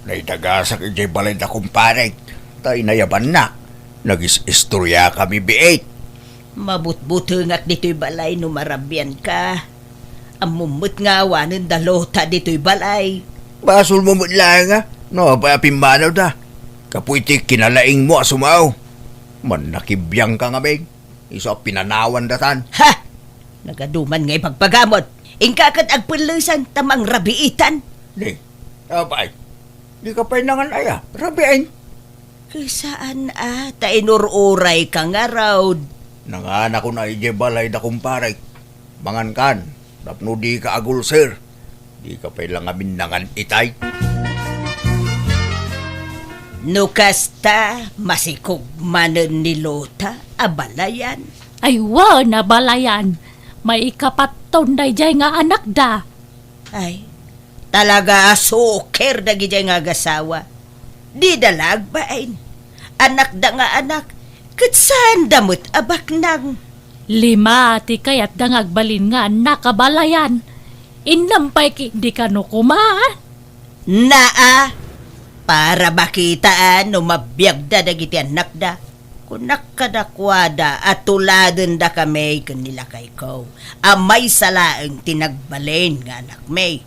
naidagasak idiay balay da kumparek, ta inayabanna. Nagis-istoriakami biit. Mabutbutengak ditoy balay no marabianka. Ammom met nga awanen da Lota ditoy balay. Basolmo met laeng a, no apay a pimmanawda. Gapu iti kinalaingmo a sumaw. Mannakibiangka ngamin, isu a pinanawandatan. Ha! Nagaduman nga ibagbagamon. Inka ket agpellesan ta mangrabiitan. Ni, apay, dika pay nangan aya, rabiin? Ket saan a, ta inur-urayka ngarud. Nanganakon a idiay balay da kumparek. Mangankan, tapno dika agulser. Dika pay la ngamin nangan itay. No kasta, masikog manen ni Lota a balayan. Ay, wen a balayan. Maikapatton daydiay nga anakda. Ay, talaga a suker dagidiay nga agasawa. Dida la agbain. Anakda nga anak, ket saanda met a baknang. Lima ti kayatda nga agbalin nga annak a balayan. Innampay ketdi kano koma. Naa, para makitaan no mabiagda dagiti annakda. Kunak kadakuada a tuladendakami ken ni lakayko a maysa laeng ti nagbalin nga anakmi.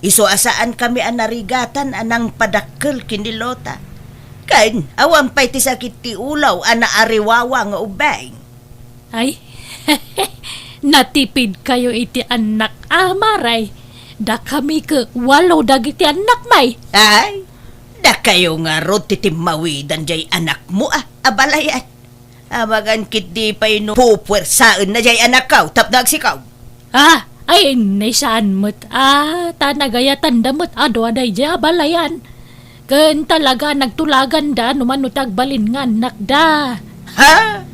Isu a saankami a narigatan a nangpadakkel ken ni Lota. Ken awan pay ti sakit ti ulo a naariwawa nga ubing. Ay, Natipidkayo iti annak a maray. Dakami ket walo dagiti annak, may. Ay, dakayo ngarud ti timmawidan jay anakmo a, abalayan. Amangan ketdi pay no pupuersaenna jay anakko tapno agsikaw. Ah, ay, naisaan met. Ah, ta nagayatanda met a dua dayjay abalayan. Ken talaga a nagtulaganda no mano ti agbalin nga annakda. Ha?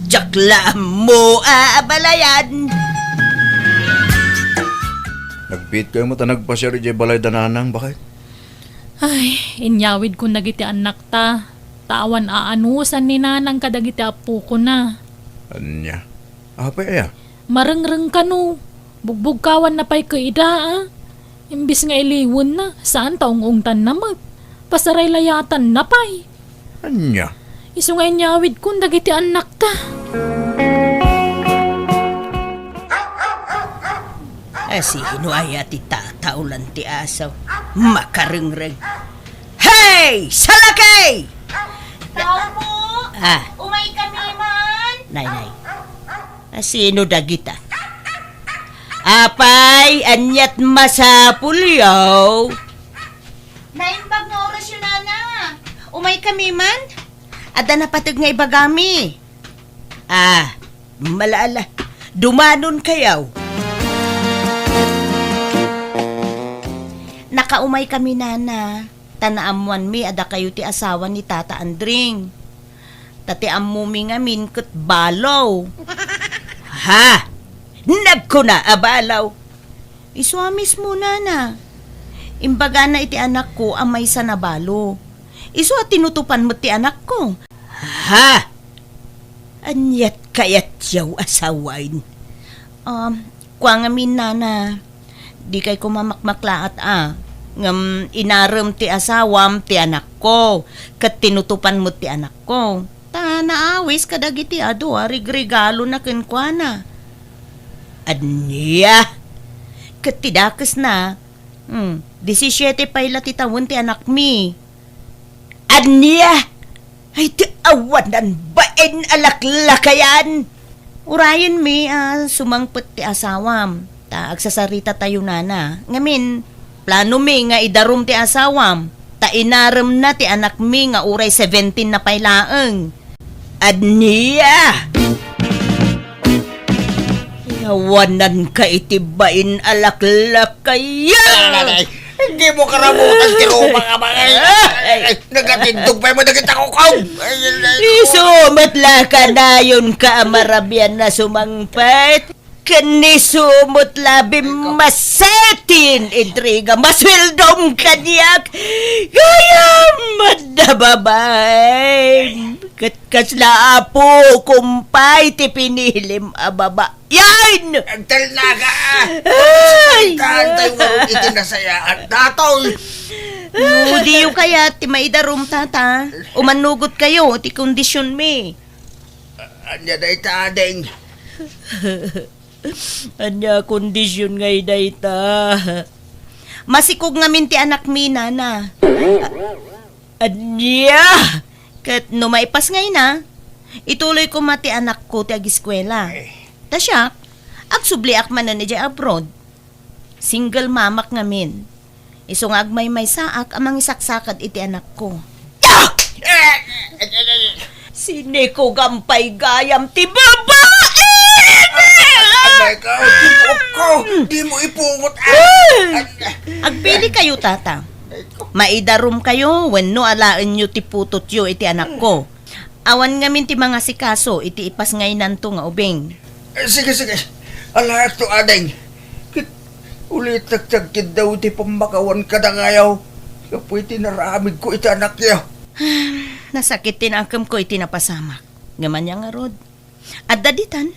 Diak la ammo a abalayan. Nagbiitkayo met a nagpasiar idiay balayda nanang, baket? Ay, inyawidkon dagiti annakta. Ta awan aanusan ni nanang kadagiti appokona. Ania? Apay aya? Marengreng kano. Bugbugkawanna pay ket ida, a. Imbes nga iliwenna, saan ta ung-ungtanna met. Pasaraylayatanna pay. Ania? Isu nga inyawidkon dagiti annakta. Asino aya ti tataulan ti asaw? Makarengreng. Hey, salakey! Tao po! Ah. Umay kami man! Nay, nay. Asino dagita? Apay, aniat masapul, yaw? Naimbag nga orasyo, nana. Umay kami man? Adda napateg nga ibagami. Ah, malaala. Dumanon kayaw. Nakaumay kami, nana. Ta naammoanmi a dakayo ti asawa ni Tata Andring. Ta ti ammomi ngamin ket balo. Ha? Nagkuna a balo? Isu a mismo, nana. Imbagana iti anakko a maysa a balo. Isu a tinutopan met ti anakko. Ha? Aniat kayat yaw a sawen? Um, kua ngamin, nana, dikay koma makmaklaat a, ngem inarem ti asawam ti anakko, ket tinutopan met ti anakko. Ta naawis kadagiti adu a rigregalona kenkuana. Ania? Ket ti dakesna, hmm, disisiete pay la ti tawen ti anakmi. Ania? Ay, ti awanan bain a laklakayan! Urayenmi a sumangpet ti asawam, ta agsasaritatayo, nana. Ngamin, planomi nga idarum ti asawam, ta inaremna ti anakmi nga uray seventeen na pay laeng. Ania? Yawananka iti bain a laklakayan! Ay, dimo karabutan ti ruma nga bagay. Ah! Ay, ay, nagatindog pay mo dagiti kukaw. Ay, ay, ay. Isu met la kanayonka a marabian a sumangpet. Ken isu met la bimmaset ti intriga, masueldom kaniak. Gayam met a babaem. Ket kasla apokom pay ti pinilim a babaen. Agtalnaka, a! Ay! Taantay ngarud iti nasayaan datoy. No, diyo kayat ti maidarum, tata. Umannugot kayo ti kondisionmi. Ania dayta, ading? Ania kondision ngay dayta? Masikog ngamin ti anakmi, nana. Ania? Ket no maipasngayna, ituloy koma ti anakko ti agiskuela. Ay. Ta siak, agsubliak manen idiay abroad. Single mamak ngamin. Isu nga agmaymaysaak a mangisaksakad iti anakko. Ah! Sinikogam pay gayam ti babae! Anay ka, di mo ko, di mo ipungot, ah! Agpili kayo, tata. Maidarum kayo wenno alaenyo ti putotyo iti anakko. Awan ngamin ti mangasikaso iti ipasngaynanto nga ubing. Eh, sige, sige. Alaekto, ading. Ket ulitek ti agkiddaw iti pammakawan kadakayo gapu iti naramidko iti anakyo. Nasakit ti nakemko iti napasamak. Ngem ania ngarud? Adda ditan.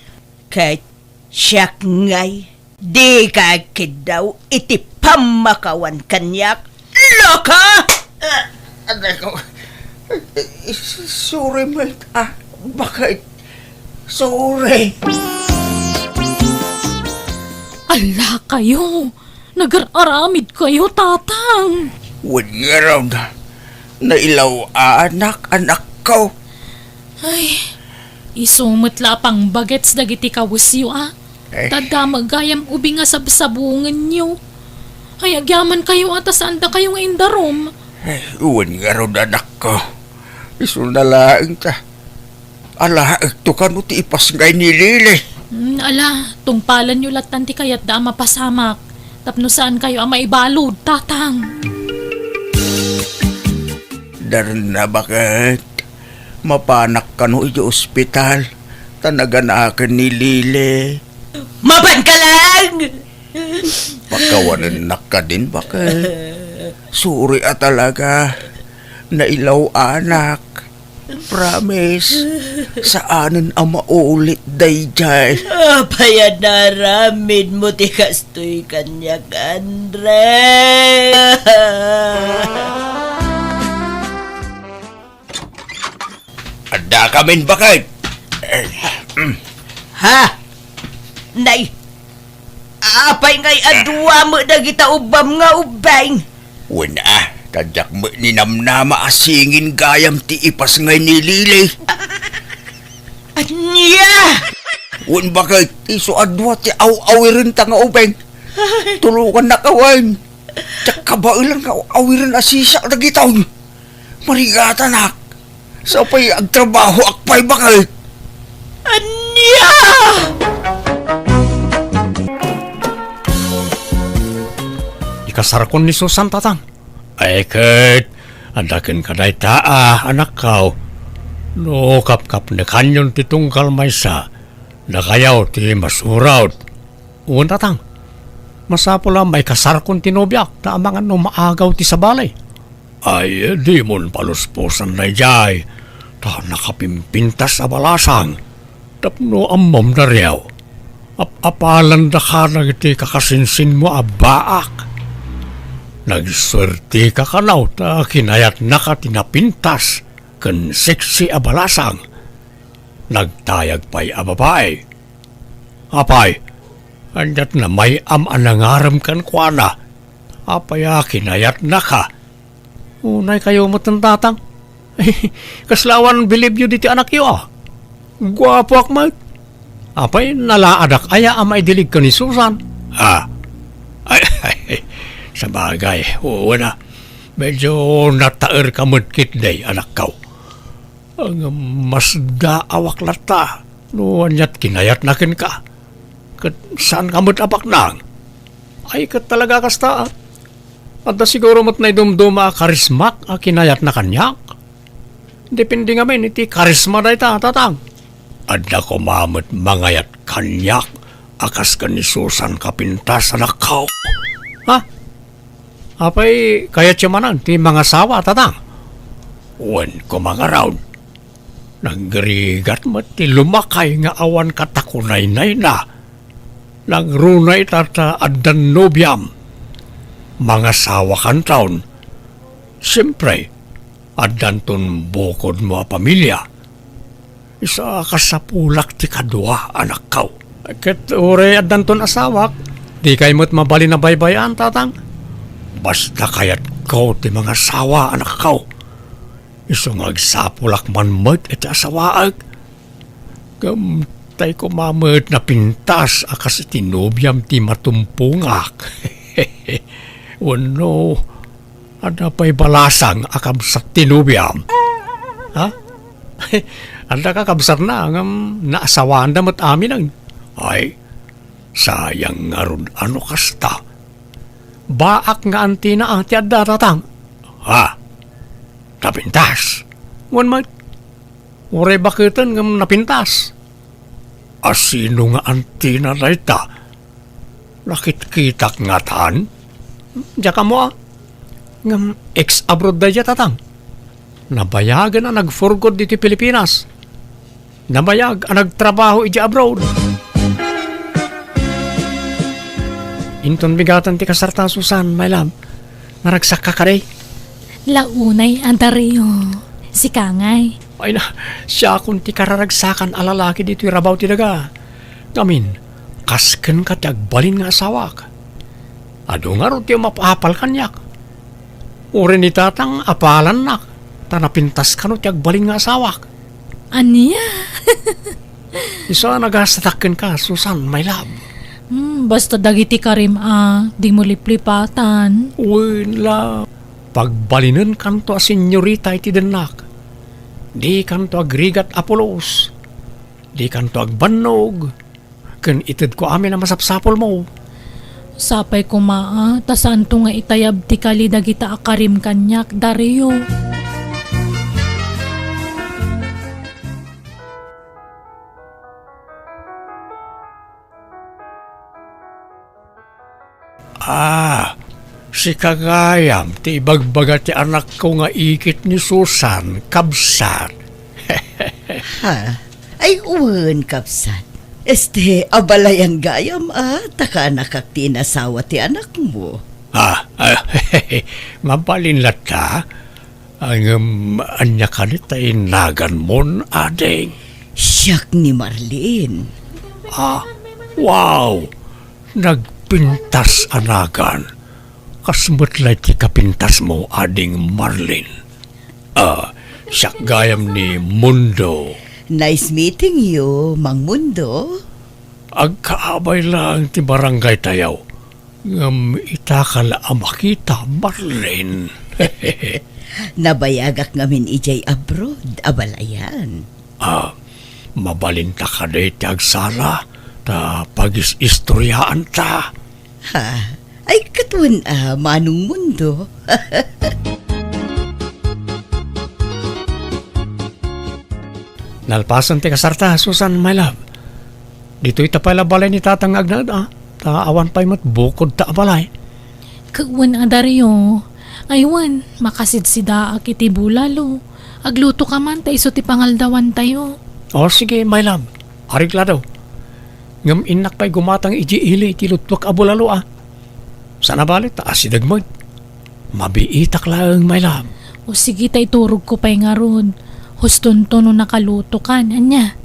Ket siak ngay, dika agkiddaw iti pammakawan kaniak, loka! Ah, aray ko. Sorry, Mel. Ah, bakit? Sorry. Ala kayo! Nagar-aramid kayo, Tatang! Wen ngarud, nailaw-anak, anakko. Ay, isu met la a pangbagets dagiti kawesyo, a. Eh. Tadda met gayam ubing nga sabsabungenyo. Ay, agyamankayo a ta saandakayo nga indarum. Eh, wen ngarud, anakko. Isuna laeng ta alaekto kano ti ipasngay ni Lili. Hmm, ala, tungpalanyo lattan ti kayatda a mapasamak. Tapno saankayo a maibalud, Tatang. Darna, baket. Mapanak kano iti ospital, ta naganaken ni Lili. Mapanka laeng! Pakawanennak kadin, baket. Sorry a talaga. Nailaw-anak. Promise. Saanen a maulit daydiay. Apay a naaramidmo ti kastoy kaniak, Andre? Addakamin, baket. Eh, mm. Ha? Nay, apay ngay a dua met dagita ubbam nga ubbing? Wen a, ta diak met ninamnama a singin gayam ti ipasngay ni Lili. Ania? Wen, baket, isu a dua ti aw-awirenta nga ubbing. Tulongannaka wen. Diak kabaelan nga aw-awiren a sisak dagitoy. Marigatanak. Sapay agtrabahoak pay, baket. Ania? Ikasarakon ni Susan, Tatang. Ay, ket, adda kenka dayta a, anakko. No kapkapnekanyon ti tunggal maysa, dakayo ti masurot. Wen, Tatang. Masapul a maikasarakon ti nobiak, ta amangan no maagaw ti sabali. Ay, dimon palusposan daydiay, ta nakapimpintas a balasang. Tapno ammom, Dario, ap-apalandaka dagiti kakasinsinmo a baak. Nagsuertika kano ta kinayatnaka ti napintas ken sexy a balasang. Nagtayag pay a babai. Apay, aniat a may-am a nangarem kenkuana? Apay a kinayatnaka? Unaykayo metten, Tatang. Kasla awan bilibyo diti anakyo, a? Guapoak met. Apay, nalaadak aya a maidilig ken ni Susan? Ah. Ay, ay, sabagay, wen a. Medyo nataerka met ketdi, anakko. Ngem masdaawak latta no aniat kinayatna kenka. Ket saanka met a baknang. Ay, ket talaga kasta, a. Adda siguro met naidumduma a karismak a kinayatna kaniak. Depende ngamin iti karisma dayta, Tatang. Adda koma met mangayat kaniak a kas ken ni Susan kapintas, anakko. Ha? Apay, kayatyo manen ti mangasawa, Tatang? Wen koma ngarud. Nagrigat met ti lumakay nga awan katakunaynayna. Nagruna ita ta addan nobiam. Mangasawakanton. Siempre, addanton bukodmo a pamilia. Isu a kasapulak ti kadua, anakko. Ket uray addanton asawak, dikay met mabalin a baybay-an, Tatang? Basta kayatko ti mangasawa, anakko. Isu nga agsapulak man met iti asawaek. Ngem tay koma met napintas a kas iti nobiam ti matumpongak. Wenno, adda pay balasang a kabsat ti nobiam? Ha? Adda kakabsatna, ngem naasawaanda met aminen. Ay, sayang ngarud a no kasta. Baak nga antina a ti adda, Tatang. Ha? Napintas? Wen met. Uray baketen ngem napintas. A sino nga antina dayta? Nakitkitak ngatan? Diak ammo a. Ngem ex-abroad daydiay, Tatang. Nabayagen a nagfurgod ditoy Pilipinas. Nabayag a nagtrabaho idiay abroad. Inton bigaten ti kasarta, Susan, my love. Naragsakka kadi? La unay a Dario. Sika ngay. Ay na, siakon ti kararagsakan a lalaki ditoy rabaw ti daga. Ngamin, kas kenka ti agbalin nga asawak. Adu ngarud ti umap-apal kaniak. Uray ni Tatang apalannak, ta napintas kano ti agbalin nga asawak. Ania? Isu a nagasatak kenka, Susan, my love. Hmm, basta dagiti karim a, dimo liplipatan. Wen la, pagbalinenkanto a senyorita iti dennak. Dikanto agrigat a pulos. Dikanto agbannog. Ken itedko amin a masapsapulmo. Sapay koma a, ta saanto nga itayab ti kali dagita a karim kaniak, Dario. Ah, sika gayam ti ibagbaga ti anakko nga ikit ni Susan, kabsat. Ha? Ay, wen, kabsat. Este, abalayan gayam, a, ta kaanakak ti inasawa ti anakmo. Ah, ah, mabalin latta? Ngem ania kadi ti naganmon, ading? Siak ni Marlene. Ah, wow! Nagpintas a nagan. Kas met la iti kapintasmo, ading Marlene. Ah, siak gayam ni Mundo. Nice meeting you, Mang Mundo. Agkaabay laeng ti barangaytayo. Ngem ita ka la a makita, Marlene. Nabayagak ngamin idiay abroad, abalayan. Ah, mabalinta kadi ti agsala, ta pagis-istoryaanta. Ha? Ay, ket wen a, Manong Mundo. Nalpasen ti kasarta, Susan, my love. Ditoy ta pay la balay ni Tatang nga agnaed, a. Ta awan pay met bukodta a balay. Ket wen a, Dario. Ay wen, makasidsidaak iti bulalo. Agluto ka man ta isu ti pangaldawantayo. O, sige, my love. Arik la daw. Ngem innak pay gumatang idiay ili iti luttuak a bulalo, a. Saan a bale ta asideg met. Mabiitak laeng, my love. O sige, ta iturogko pay ngarud. Hustonto no nakalutokan. Ania?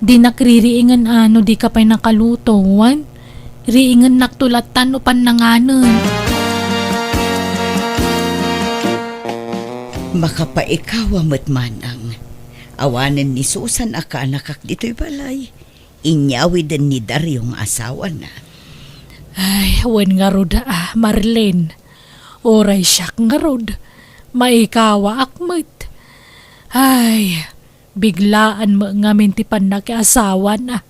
Dinak ririingen a no dika pay nakaluto, wen? Riingennakto latta no pannanganen. Makapaikawa met, Manang. Awanen ni Susan a kaanakak ditoy balay. Inyawiden ni Dario nga asawana. Ay, wen ngarud a, Marlene. Uray siak ngarud, maikawaak met. Ay, biglaan met ngamin ti pannakiasawana.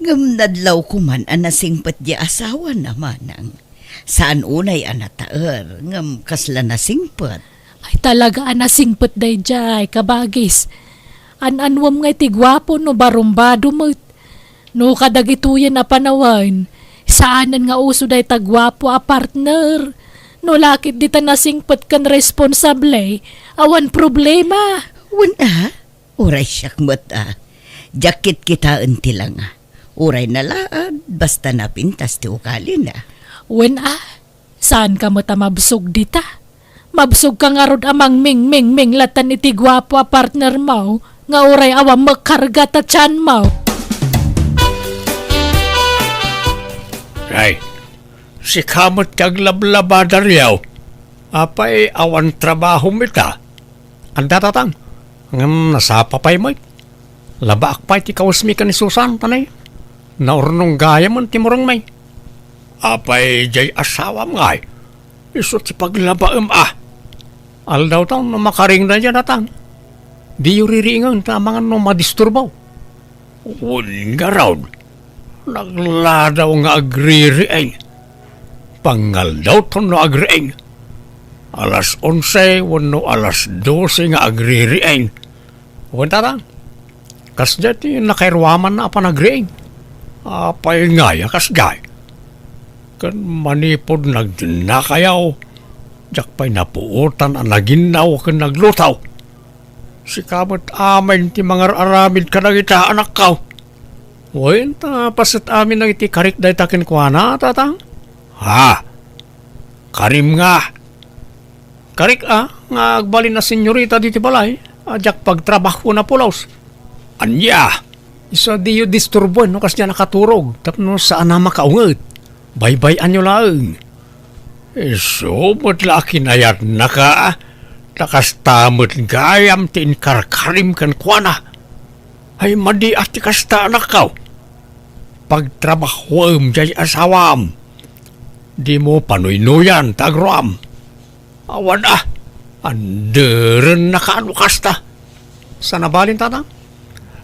Ngem nadlawko man a nasingpet diay asawana, Manang. Saan unay a nataer, ngem kasla nasingpet. Ay, talaga a nasingpet daydiay, kabagis. An-anuem nga iti guapo no barumbado met. No kadagitoyen a panawen, saanen nga uso dayta guapo a partner. No la ket dita nasingpet ken responsable, awan problema. Wen a, uray siak met a. Diak kitkitaen ti langa. Uray nalaad, basta napintas ti ugalina. Wen a, saanka met a mabsog dita. Mabsogka ngarud a mangmingmingming latta iti guapo a partnermo nga uray awan met karga ta tianmo. Ay, sika met ti aglablaba, Dario. Apay, awan trabahom ita? Adda, Tatang. Ngem nasapa pay met. Labaak pay ti kawesmi ken ni Susan, ta nay, naurnong gayamen ti murengmi. Apay, diay asawam ngay? Isu ti paglabaem a. Aldawtayo no makaring daydiay, Tatang. Diyo ririingen ta amangan no madisturbo. Wen ngarud, nagladaw nga agririing. Pangaldawton no agriing. Alas onse wenno alas dose nga agririing. Wen, Tatang, kasdiay ti nakairuamanna a panagriing. Apay ngay a kasdiay? Ken manipud nagdennakayo, diak pay napuotan a naginnaw ken nagluto. Sika met amin ti mangar-aramid kadagita anakko. Wen, ta paset amin dagiti karik dayta kenkuana, Tatang? Ha? Karim nga? Karik a, nga agbalin a senyorita ditoy balay, a diak pagtrabahuan a pulos. Ania? Isu a diyo disturboen no kasdiay a nakaturog, tapno saan a makaunget. Baybay-anyo laeng. Isu met la a kinayatnaka, ta kasta met gayam ti inkarkarim kenkuana. Ay, madi a ti kasta, anakko. Pagtrabahuem jay asawam. Dimo panuynuyan ta agruam. Awan a, anderenna kaano kasta. Saan a balin, Tatang?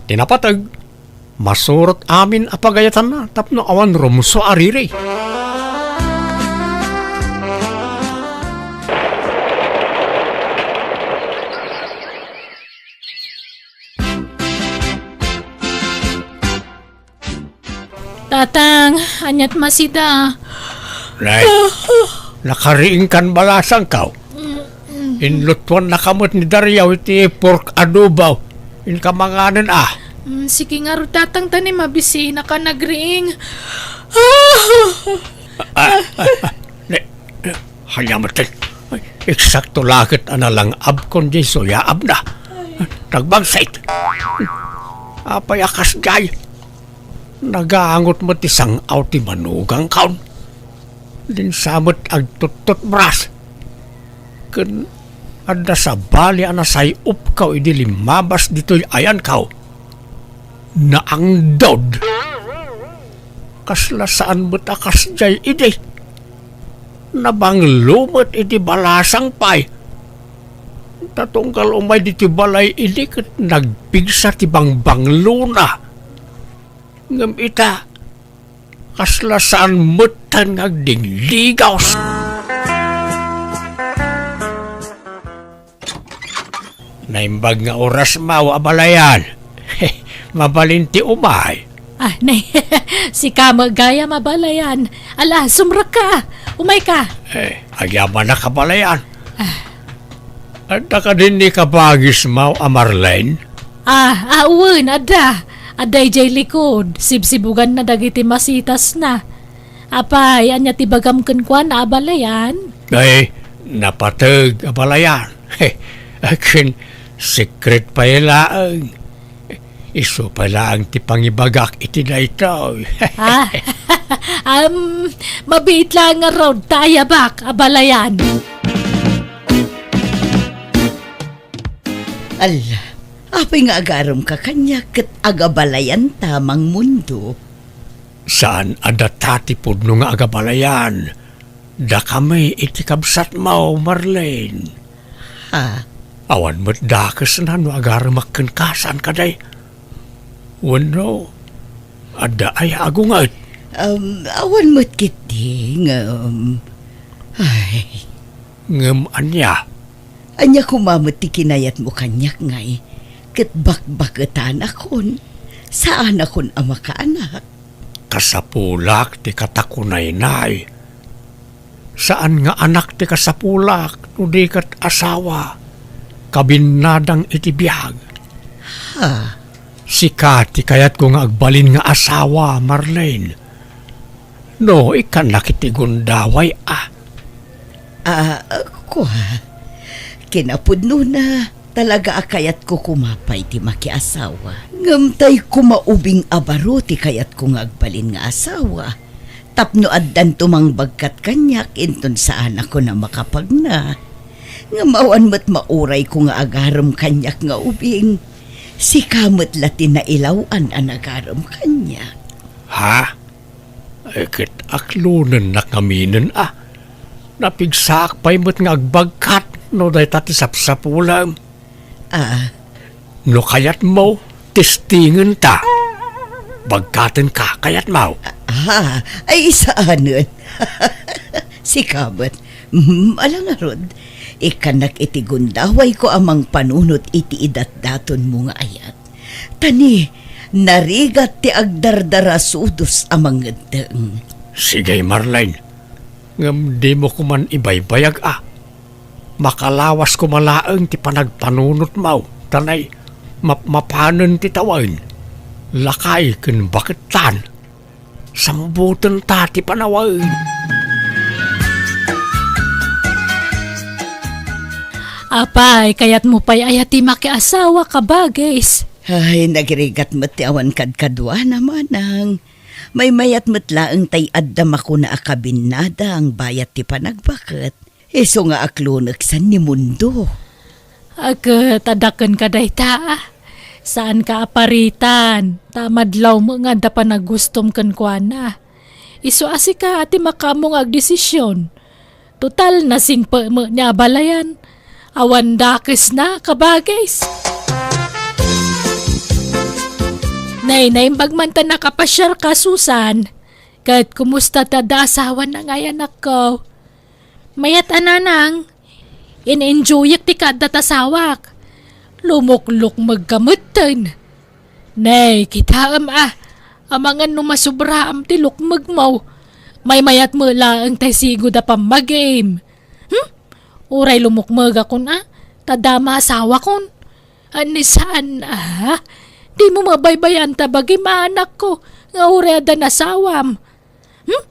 Ti napateg, masurot amin a pagayatanna tapno awan rumsua a riri. Tatang, aniat masita? Nay, nakariingkan balasangko. Inlutuannaka met ni Dario iti pork adobo. Inka manganen a. Mm, sige ngarud, Tatang, ta ni mabisinaka nagriing. Ah, ah, ah, ah. Ne, ne, ania met, ay, eksakto la ket a nalangabkon diay suyaabna. Nagbangsit. Apay a kasdiay? Nagangot met ti sang-aw ti manugangkon. Dinsa met agtuttutbras. Ken adda sabali a nasay-opko idi limmabas ditoy ayanko. Naangdod. Kasla saan met a kasdiay idi. Nabanglo met iti balasang pay. Ta tunggal umay ditoy balay idi ket nagpigsa ti bangbanglona. Ngem ita, kasla saan metten nga agdingligaw. Naimbag nga oras, maw, abalayan. Mabalin ti umay. Ah, nay, sika met gayam, abalayan. Ala, sumrekka. Umayka. Eh, agyamanak, abalayan. Ah. Adda kadin ni kabagis, maw, a Marlene? Ah, ah, wen, adda. Adda idiay likod. Sibsibuganna dagiti masitasna. Apay, ania ti bagam kenkuana, abalayan? Ay, napateg, abalayan. Akin, secret pay laeng. Isu pay laeng ti pangibagak iti daytoy. Ah, um, mabiit laeng ngarud ta ayabak, abalayan. Alla, apay nga agaremka kaniak ket agabalayanta, Mangmundo? Saan a data ti pudno nga agabalayan. Dakami iti kabsatmo, Marlene. Ha? Awan met dakesna no agaremak kenka, saan kadi? Wenno, adda aya a gunget? Um, awan met ketdi, ngem, ay. Ngem ania? Ania koma met ti kinayatmo kaniak, ngay? Ket bakbaketanakon. Saanakon a makaanak. Kasapulak ti katakunaynay. Saan nga anak ti kasapulak no di ket asawa, kabinnadang iti biag. Ha? Sika ti kayatko nga agbalin nga asawa, Marlene. No, ikkannak iti gundaway a. Ah, kua, kinapudnona, talaga a kayatko koma pay ti makiasawa. Ngem tay koma ubing a baro ti kayatko nga agbalin nga asawa. Tapno addanto mangbagkat kaniak inton saanakon a makapagna. Ngem awan met maurayko nga agarem kaniak nga ubing. Sika met la ti nailaw-an a nagarem kaniak. Ha? Ay, ket aklonennak ngaminen a. Napigsaak pay met nga agbagkat no dayta ti sapsapulem. Ah. No kayatmo, testingenta. Bagkatenka, kayatmo? Ah, ay, saanen. Sika met. Mm, ala ngarud, ikkannak iti gundawayko a mangpanunot iti idatdatonmo nga ayat. Ta ni, narigat ti agdardarasudos a mangeddeng. Sige, Marlene. Ngem dimo koman ibaybayag a. Makalawas koma laeng ti panagpanunotmo, ta nay, mapmapanen ti tawen. Lakay ken baketan. Sambutenta ti panawen. Apay, kayatmo pay aya ti makiasawa, kabagis? Ay, nagrigat met ti awan kadkaduana, manang. Maymayat met laeng tay adda makuna a kabinnadang bayat ti panagbaket. Isu nga aklonek san ni Mundo. Ket adda kenka dayta. Saanka a paritan, ta madlaw met nga adda panagustom kenkuana. Isu a sika a ti makaammo nga agdesisyon. Total, nasingpet met ni abalayan. Awan dakesna, kabagis. Nay, naimbag man ta nakapasiarka, Susan. Ket kumusta ti adda asawana ngay, anakko? Mayat a, nanang. In-enjoyak ti kaadda ta asawak. Lumuklukmegka metten. Nay, kitaem a, amangan no masubraam ti lukmegmo. Maymayat met laeng tay sigud a pammagim. Hmm? Uray lumukmegakon a, ta adda maasawakon. Ani saan a? Dimo mabaybayan ta bagim a, anakko, nga uray adda nasawam. Hmm?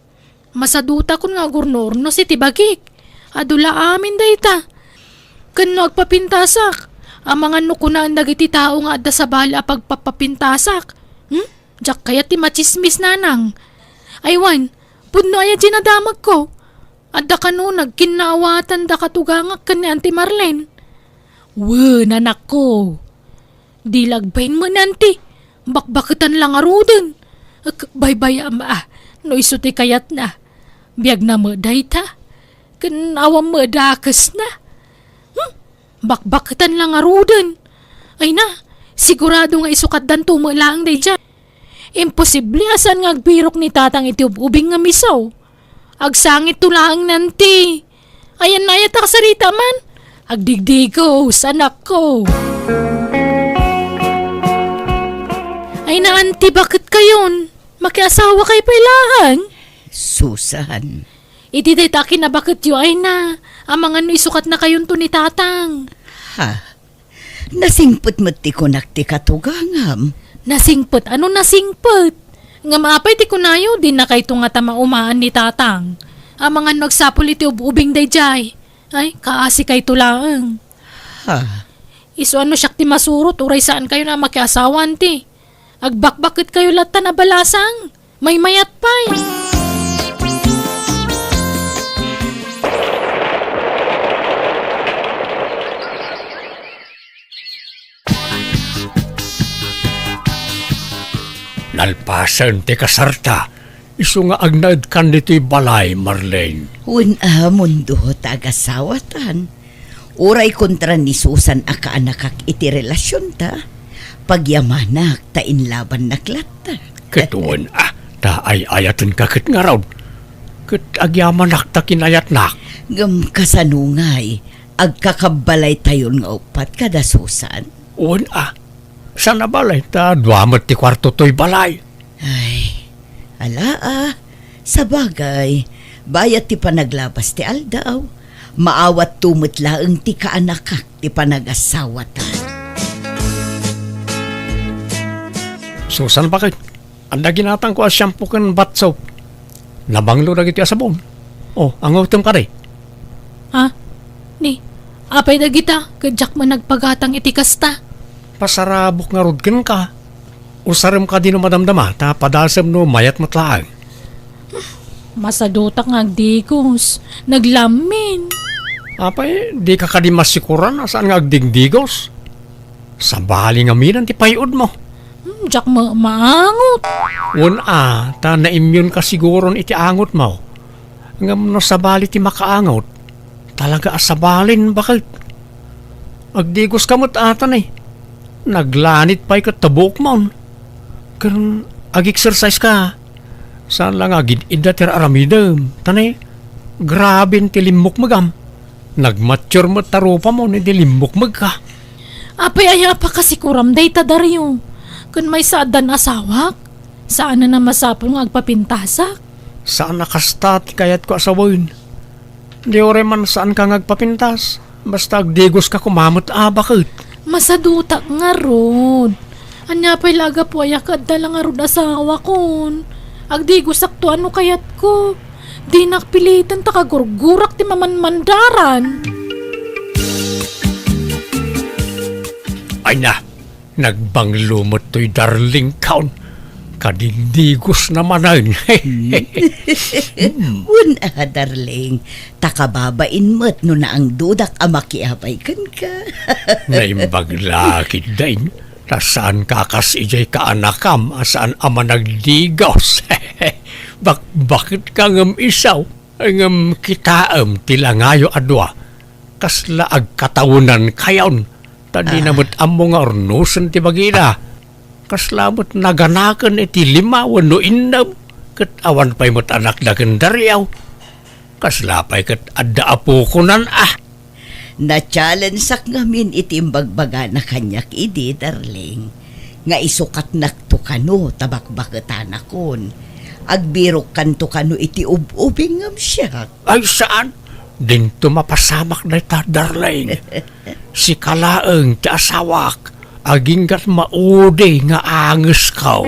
Masadutakon nga agurno-urnos iti bagik. Adu la amin dayta. Ken no agpapintasak, amangan no kunaan dagiti tao nga adda sabali a pagpapapintasak. Hmm? Diak kayat ti matsismis, nanang. Ay wen, pudno aya ti nadamagko. Adda kano nagkinnaawatan da katugangak ken ni Auntie Marlene. Wen, anakko. Di la agbain met ni Auntie. Bakbaketan la ngaruden. Ek, baybayam a, no isu ti kayatna. Biagna met dayta. Ken awan met dakesna. Hmm? Bakbaketan la ngaruden. Ay na, sigurado nga isukatdanto met laeng daydiay. Imposible a saan nga agbirok ni Tatang iti ub-ubing nga miso. Agsangitto laeng ni Auntie. Ayan na aya ta kasarita man. Agdigdigos, anakko. Ay na, Auntie, baket kayon? Makiasawa kay pay laeng? Susan. Iti dayta a kinabaketyo, ay na, amangan no isukatna kayonto ni Tatang. Ha? Nasingpet met ti kunak ti katugangam. Nasingpet? Ano nasingpet? Ngem apay ti kunayo, dinakayto ngata maumaan ni Tatang. Amangan no agsapul iti ub-ubing daydiay. Ay, kaasikayto laeng. Ha? Isu a no siak ti masurot, uray saankayon a makiasawa, Auntie. Agbakbaketkayo latta a balasang. Maymayat pay. Nalpasen ti kasarta, isu nga agnaedkan ditoy balay, Marlene. Wen a, Mundo, ta agasawatan. Uray kontra ni Susan a kaanakak iti relasionta, pagyamanak ta inlabannak latta. Ket wen a, ta ay-ayatenka ket ngarud. Ket agyamanak ta kinayatnak. Ngem kasano ngay, agkakabbalaytayon nga uppat kada Susan? Wen a, saan a balay ta dua met ti kuarto toy balay. Ay, ala a, sabagay, bayat ti panaglabas ti aldaw, maawatto met laeng ti kaanakak ti panagasawatan. Susan, baket, adda ginatangko a shampoo ken bath soap. Nabanglo dagiti a sabon. O, angutem kadi. Ha? Ni, apay dagita, ket diak man nagpagatang iti kasta. Pasarabok ngarud kenka. Usarem kadi no madamdama, ta padasem no mayat met laeng. Masadutak nga agdigos. Naglammin. Apay, dika kadi masikuran a saan nga agdigdigos? Sabali ngamin ti pay-odmo. Hmm, diak ma-, maangot. Wen a, ta naimmunka siguron iti angotmo. Ngem no sabali ti makaangot, talaga a sabalin, baket. Agdigoska met ata ni. Naglanit pay ket ta buokmon. Ken ag-exercise ka. Saan la nga agid-idda ti ar-aramidem. Ta ni, graben ti limmukmegam. Nagmature met ta rupamon idi limmukmegka. Apay aya a pakasikuram dayta, Dario? Ken maysa addan asawak? Saanen a masapul nga agpapintasak? Saan a kasta ti kayatko a sawen. Di uray man saanka nga agpapintas. Basta agdigoska koma met a, baket. Masadutak ngarud. Ania pay la a gapu aya ket adda la ngarud asawakon? Agdigosakto a no kayatko. Dinak piliten ta kagurgurak ti mamanmandaran. Ay na, nagbanglo met toy darling kaon. Kadigdigosna manen. Wen a, darling, ta kababain met no naangdudak a makiabay kenka. Naimbag la ketdin. Ta saan ka kas idiay kaanakam a saan a managdigos. Bakbaket ka ngem isu, ngem kitaem ti langayo a dua. Kasla agkatawenankayon, ta dina Ah. met ammo nga urnosen ti bagina. Kasla met naganaken iti lima wenno innem, ket awan pay met anakda ken Dario. Kasla pay ket adda apokonan a. Na-challengeak ngamin iti imbagbagana kaniak idi, darling, nga isukatnakto kano ta bakbaketanakon. Agbirokkanto kano iti ub-ubing ngem siak. Ay, saan? Dinto mapasamak dayta, darling. Sika laeng ti asawak. Aginggat maudi nga angesko.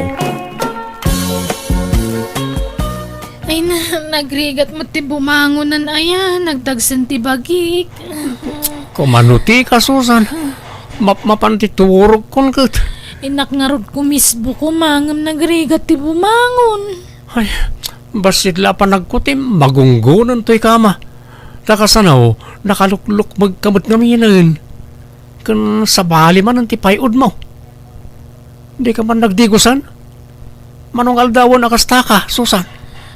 Ay na, nagrigat met ti bumangonan aya, nagdagsen ti bagik. Kumano ti ka, Susan? Mapmapan ti turogkon ket. Innak ngarud kumisbo koma ngem nagrigat ti bumangon. Ay, bassit la panagkutim, magunggonen toy kama. Ta kasano, nakaluklukmeg ka met ngaminen. Ken sabali manen ti pay-odmo. Dika man nagdigosan? Mano nga aldawen a kasta ka, Susan?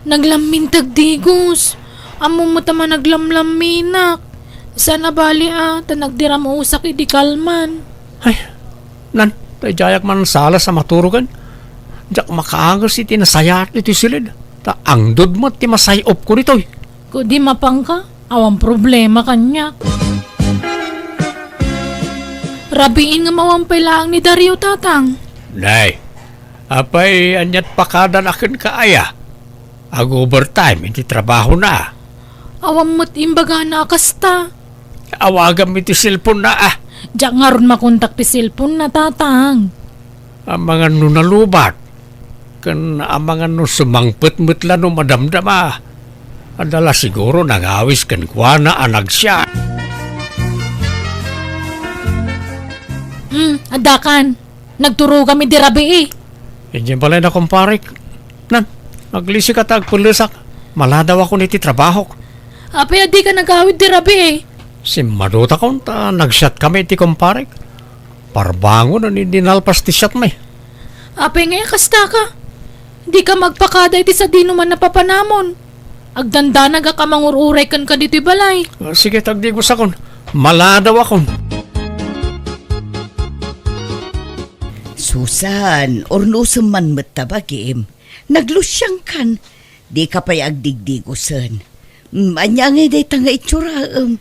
Naglammin ti agdigos. Ammom met a managlamlamminak. Saan a bali a, ta nagdiramusak idi kalman. Ay, nan, daydiayak man salas a maturogen. Diak makaanges iti nasayaat iti siled. Ta angdod met ti masay-opko ditoy. Kudi mapanka, awan problema kaniak. Rabiin ngem awan pay laeng ni Dario, Tatang. Nay, apay aniat pakadanak kenka aya? Ag-overtime iti trabahona. Awan met imbagana a kasta. Awagam iti cellphone-na a. Diak ngarud makontak ti cellphone-na, Tatang. Amangan no nalubat. Ken amangan no sumangpet met la no madamdama. Adda la siguro nangawis kenkuana a nagsiat. Hmm, addakan. Nagturogam idi rabii. Idiay balay na, kumparek. Nan, aglisika ta agpellesak. Maladawakon iti trabahok. Apay a dika nagawid idi rabii? Simmadutakon ta nagsiatkami iti kumparek. Parbangonen idi nalpas ti siatmi. Apay ngay a kastaka? Dika magpakada iti sadinoman a papanamon. Agdandanagak a mangur-uray kenka ditoy balay. Ah, sige, tagdigosakon. Maladawakon. Susan, urnosem man met ta bagim. Naglusiangkan. Dika pay agdigdigosen. Mm, ania ngay dayta nga itsuram?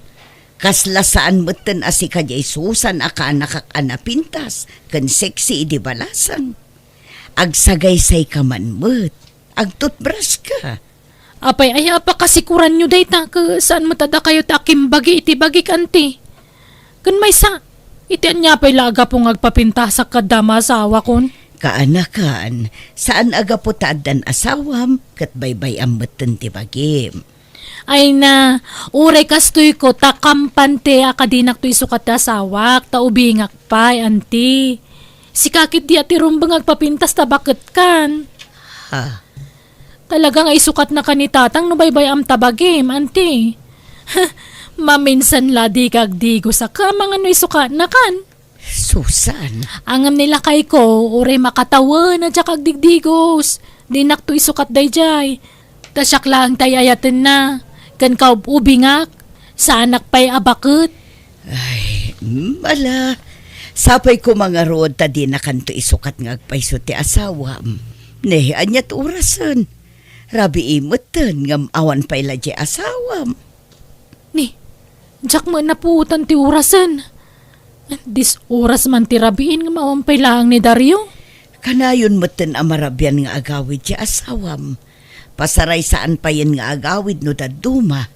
Kasla saan metten a sika diay Susan a kaanakak a napintas ken sexy idi balasang. Agsagaysayka man met. Agtutbraska. Apay aya a pakasikuranyo dayta, ket saan met a dakayo ti akimbagi iti bagik, anti? Ken maysa, iti ania pay la a gapu nga agpapintasak kadda maasawakon? Kaanakan, saan a gapu ta addan asawam, ket baybay-am metten ti bagim. Ay na, uray kastoyko, ta kampante a kadinakto isukat ti asawak, ta ubingak pay, anti. Sika ketdi a ti rumbeng agpapintas ta baketkan. Ha? Talaga nga isukatnaka ni Tatang no baybay-am ta bagim, anti. Maminsan la dika agdigos a ka, amangan no isukatnakan. Susan. Ngem ni lakayko, uray makatawen a diak agdigdigos. Dinakto isukat daydiay. Ta siak laeng ti ay-ayatenna. Ken kaub-ubingak, saanak pay a baket. Ay, mm, ala. Sapay koma ngarud ta dinakanto isukat nga agpayso ti asawam. Ne, aniat orasen? Rabii metten ngem awan pay la diay asawam. Ni, diak met napuotan ti orasen. Dis oras man ti rabiin ngem awan pay laeng ni Dario. Kanayon metten a marabian nga agawid diay asawam. Pasaray saan payen nga agawid no dadduma.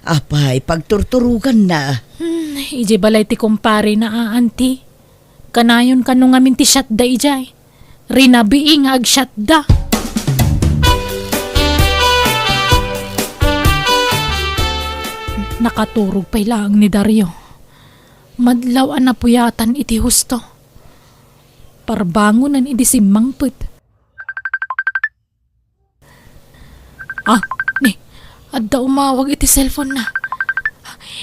Apay, pagturturoganna. Hmm, idiay balay ti kumparena a, anti. Kanayon kano ngamin ti siatda idiay. Rinabii nga agsiatda. Nakaturog pay laeng ni Dario. Madlaw a napuyatan iti husto. Parbangonen idi simmangpet. Ah, ni, adda umawag iti cellphone-na.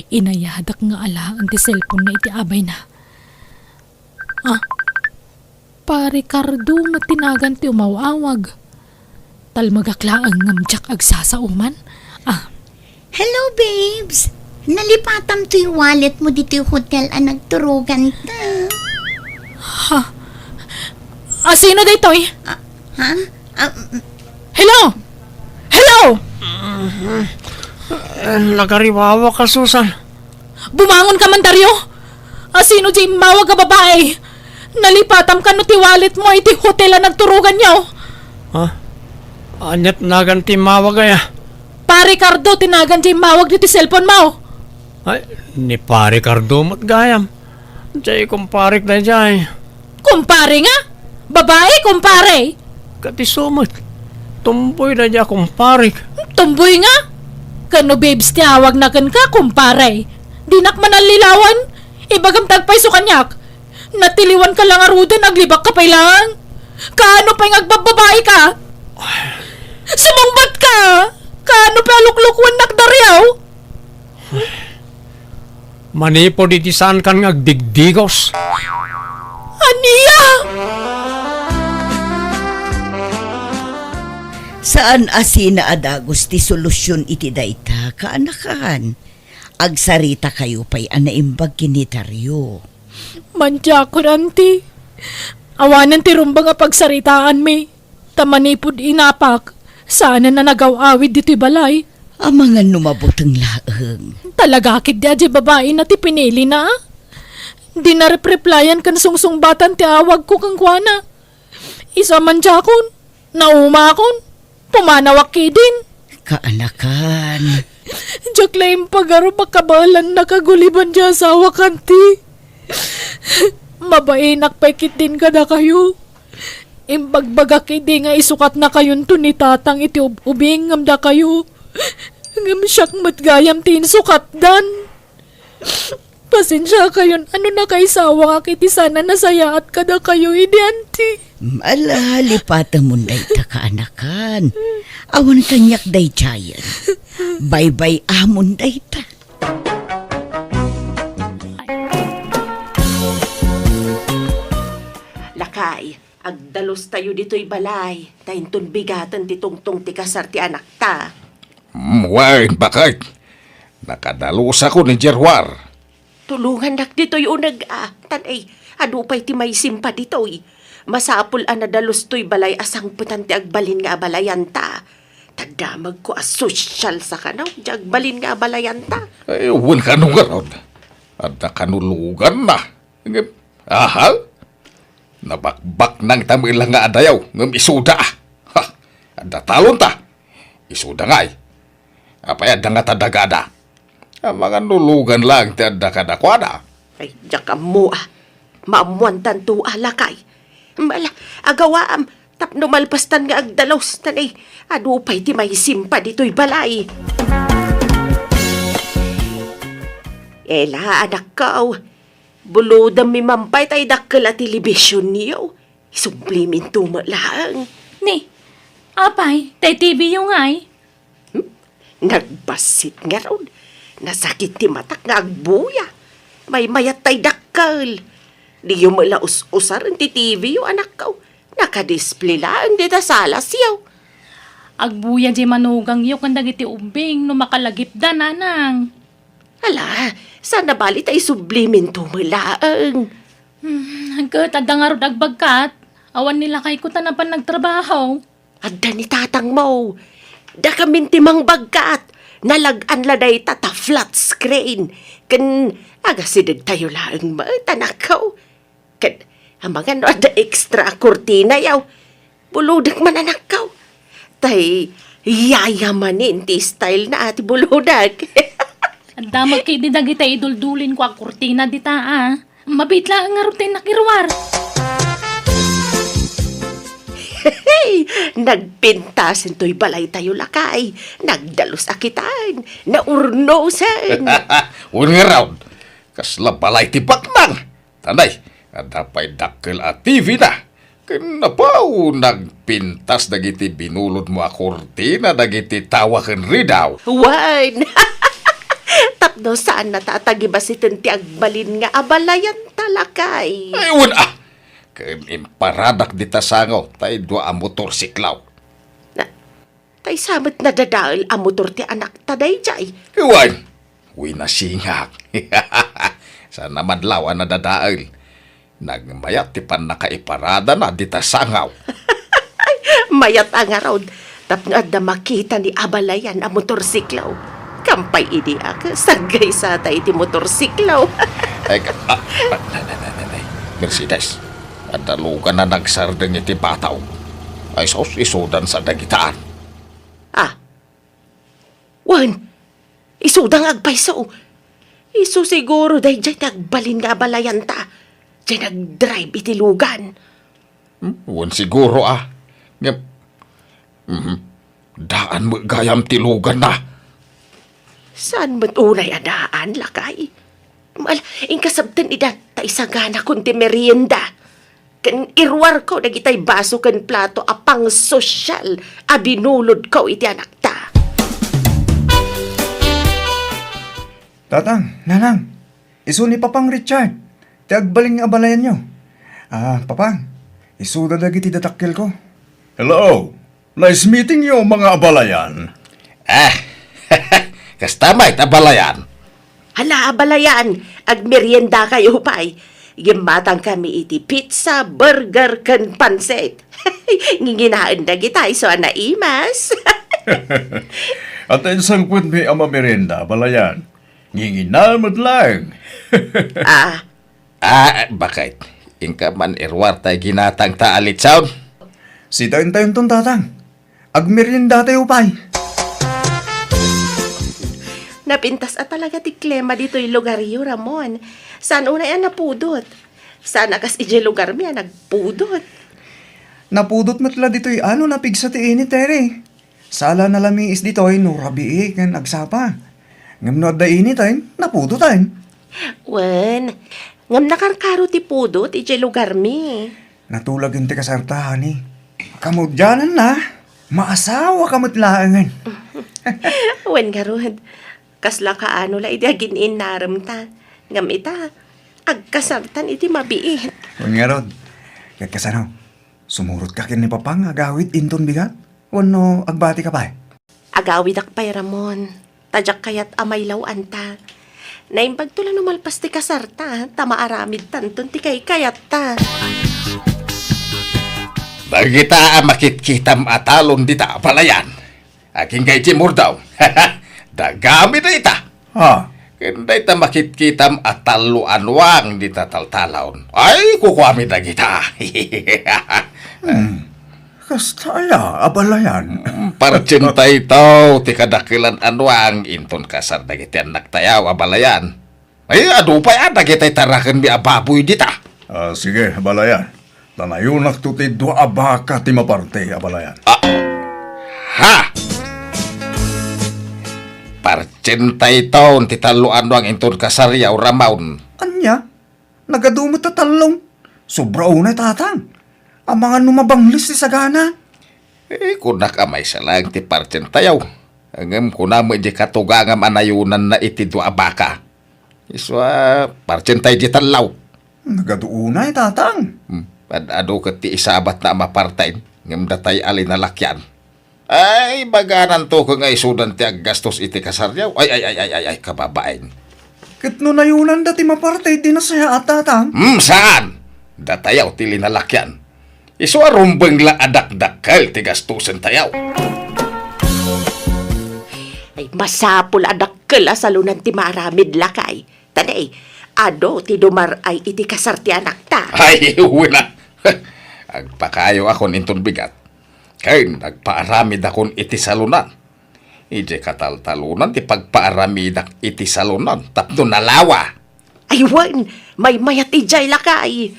Inayadak nga alaen ti cellphone-na iti abayna. Ah, Pare Cardo met ti nagan ti umaw-awag. Talmagak laeng ngem diak agsasao man. Ah. Hello, babes! Nalipatam toy wallet mo ditoy hotel a nagturoganta. Ha? Ah, sino daytoy? Ah, ha? Ah, mm. Hello? Hello? Eh, nagariwawa ka, Susan. Bumangon ka man, Dario! Asino di immawag a babae? Nalipatam kano ti wallet mo iti hotel a nagturoganyo? Ha? Aniat nagan ti immawag aya? Pare Cardo ti nagan di immawag ditoy cellphone mo. Ay, ni Pare Cardo met gayam. Jay, kumparek dayjay. Kumpare nga? Babae, kumpare? Ket isu met. Tumboy dayjay a kumparek. Tumboy nga? Ken no babes ti awagna kenka, kumpare. Dinak manallilawan. Ibagam ti agpayso kaniak. Natiliwan ka la ngaruden, aglibak ka pay laeng. Kaano pay nga agbabbabae ka? Sumungbat ka! Kaano pay a luklukuennak, Dario? Manipud iti saankan nga agdigdigos. Ania? Saan a sina a dagus ti solusyon iti dayta, kaanakan? Agsaritakayo pay a naimbag ken ni Dario. Mandiakon, anti. Awanen ti rumbeng a pagsaritaanmi. Ta manipud inapak, saanen a nagaw-awid ditoy balay. Amangan no mabuteng laeng. Talaga ketdi a di babaena ti pinilina? Di na repreplayan ken sungsungbatan ti awagko kenkuana. Isu a mandiakon, naumakon, pumanawak ketdin. Kaanakan. Diak la impagarup a kabaelannak a guliban ti asawak, anti. Mabainak pay ketdin kadakayo. Imbagbagak idi nga isukatnakayonto ni Tatang iti ub-ubing ngem dakayo. Ngem siak met gayam ti insukatdan. Pasensiakayon a no nakaisawangak iti saan a nasayaat kadakayo idi, anti. Ala, lipatemon dayta, kaanakan. Awan kaniak daydiayen. Baybay-amon dayta. Lakay, agdalustayo ditoy balay, ta inton bigaten ti tungtong ti kasar ti anakta. Mm, wen, baket. Nakadalusakon idiay ruar. Tulongannak ditoy uneg a, tan, ay, adu pay ti maisimpa ditoy. Masapul a nadalus toy balay a sangpetan ti agbalin nga abalayanta. Ta damagko a sosyal sa kano, di agbalin nga abalayanta. Ay, wen kano ngarud. Adda kano luganna. Ngem, aha? Nabakbaknangta met la nga adayo, ngem isuda. Ha! Adda talonta. Isuda ngay. Apay adda nga tadagada? Amangan no lugan laeng ti adda kadakuada. Ay, diak ammo a. Maammoantanto a, lakay. Mala, agawaam, tapno malpastan nga agdalus, tan, ay, adu pay ti maisimpa ditoy balay. Ela, anakko, bulodemmi man pay tay dakkel a telebisionyo. Isublim into met laeng. Ni, apay, tay T V yo ngay? Hmm? Nagbassit ngarud. Nasakit ti matak nga agbuya. Maymayat tay dakkel. Diyo met la us-usaren ti T V yo, anakko. Nakadisplay laeng dita salasyo. Agbuya di manugangyo ken dagiti ubbing no makalagipda, nanang. Ala, saan a bali ta isublim into met laeng. Hmm, ket adda ngarud agbagkat. Awan ni lakayko ta napan nagtrabaho. Adda ni tatangmo. Dakamin ti mangbagkat. Nalag-an la dayta ta flat screen. Ken agasidegtayo laeng met, anakko. Ket amangan no adda extra a kurtinayo. Bulodek man, anakko. Tay, yayamanen ti style na ti bulodek. Adda met ketdi dagiti iduldulinko a kurtina dita, a. Mabiit laeng ngarud ti nakiruar. Hey! Nagpintas intoy balaytayo, lakay. Nagdalus a kitan. Naurnosen. Wen ngarud, kasla balay ti baknang. Tanay, adda pay dakkel a T V na. Ken napaw, nagpintas dagiti binulodmo a kurtina dagiti tawa ken ridaw. Wen! Tapno saan a ta tagibasiten ti agbalin nga abalayanta, lakay. Ay, wen a! Ken imparadak dita sangaw tay dua a motorsiklaw. Na, tay sa met nadadael a motor ti anakta daydiay? Wen, winasingak. Saan a madlaw a nadadael. Nagmayat ti pannakaiparadana dita sangaw. Mayat a ngarud, tapno adda makita ni abalayan a motorsiklo. Kampay idi ak, saggay sa ta iti motorsiklo. Ay, ka-, ah, ah, nay, nay, nay, nay, nay. Mercedes, adda lugan a nagsardeng iti bataw. Ay, sus, isudan sa dagitaan. Ah, wen, isuda nga agpayso. Isu siguro daydiay ti agbalin nga abalayanta. Diay nagdrive iti lugan. Hmm, wen siguro, ah. Ngem, mhm. Daan met gayam ti luganna. Saan met unay a daan, lakay? Mal, inkasabten ida, ta isaganakon ti merienda. Ken iruarko dagitay baso ken plato a pangsosyal a binulodko iti anakta. Tatang, Nanang, isu ni Papang Richard, ti agbalin nga abalayanyo. Ah, Papang, isuda dagiti dadakkelko. Hello! Nice meeting you, mga abalayan. Ah, kasta met, abalayan. Hala, abalayan, agmeriendakayo pay. Ngem matangkami iti pizza, burger, ken pansit. Nginginaen dagita isu a naimas. Ata insangpetmi a mamerienda, abalayan. Ngingina met laeng. Ah, Ah, baket. Inka man iruar tay ginatangta a litson. Sitaentayon ton, Tatang. Agmeriendatayo pay. Napintas a talaga ti klima ditoy lugaryo, Ramon. Saan unay a napudot? Saan a kas idiay lugarmi a nagpudot? Napudot met la ditoy ano, napigsa ti init, Tere. Sala nalamiis ditoy no rabii ken agsapa. Ngem no adda initen, napudoten. Wen, ngem nakarkaro ti pudot idiay lugarmi. Natulagen ti kasarta, honey. Kamudiananna, maasawa ka met laengen. Wen ngarud, kasla kaano la idi agin-innaremta. Ngem ita, agkasartan iti mabiit. Wen ngarud, ket kasano? Sumurotka ken ni Papang agawid inton bigat? Wenno agbatika pay? Agawidak pay, Ramon. Ta diak kayat a mailaw-anta. Naimbagto la no malpas ti kasarta, ta maaramidtanton ti kaykayatta. Dagita a makitkitam a talon dita a balayan. Agingga iti murdaw. Dagami dayta. Ha? Ken dayta makitkitam a tallo a nuang dita taltalon. Ay, kukuami dagita. Hmm. Kasta aya, abalayan? Mm, partsenta itaw ti kadakelan a nuang inton kasar dagiti annaktayo, abalayan. Ay, adu pay a dagitay tarakenmi a baboy dita. Ah, sige, abalayan. Ta nayunakto ti dua a baka ti maparte, abalayan. Ah, ha! Partsenta itaw ti tallo a nuang inton kasaryo, Ramon. Ania? Nagadu met a tallong. Sobra unay, Tatang. Amangan no mabangles ti sagana. Eh, kunak a maysa laeng ti partsentayo. Ngem kuna met diay katugangam a nayunanna iti dua a baka. Isu a partsentay diay tallo. Nagadu unay, Tatang. Hmm, ad-adu ket ti isabatna a maparten, ngem datay a linalakian. Ay, bagananto ken nga isudan ti aggastos iti kasaryo. Ay, ay, ay, ay, ay, ay, kababain. Ket no nayunanda ti maparte, di nasayaat, Tatang? Hmm, saan? Datayo ti linalakian. Isu a rumbeng la a dakdakkel ti gastusentayo. Ay, masapul a dakkel a salunan ti maaramid, lakay. Ta ne, adu ti dumar-ay iti kasar ti anakta. Ay, wen a. Agpakaayakon inton bigat. Ken agpaaramidakon iti salunan. Idiay kataltalonan ti pagpaaramidak iti salunan tapno nalawa. Ay wen, maymayat idiay, lakay.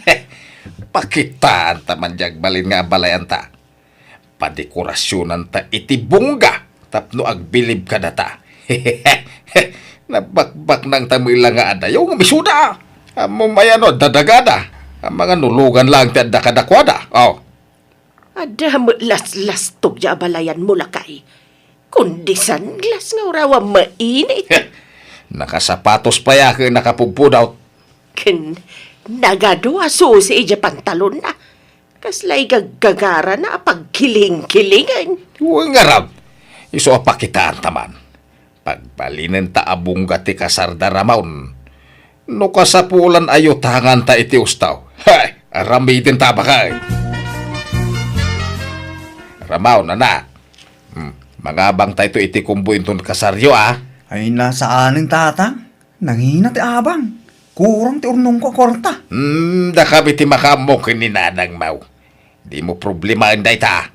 Pakitaanta man diay agbalin nga abalayanta. Padekorasionanta iti bongga tapno agbilib kadata. Nabakbaknangta met la nga adayo ngem isuda. Ammom aya no adda dagada. Amangan no lugan laeng ti adda kadakuada. Oh. Adda met laslastog diay abalayanmo, lakay. Kundi sunglass nga uraw a mainit. Nakasapatos pay a ket nakapudpudot. Ken Nagadu a susi idiay pantalonna. Kasla igaggagarana a pagkiling-kilingen. Wen ngarud, isu a pakitaanta man. Pagbalinenta a bungga ti kasar da Ramon. No kasapulan a yutanganta iti usto, hay, aramidenta a baket. Ramon, anak. Hmm, mangabangtayto iti kumbo inton kasaryo, a? Ay, saanen, Tatang. Nangina ti abang. Kurang ti urnongko a kuarta. Hmm, dakami ti makaammo ken ni nanangmo. Dimo problemaen dayta.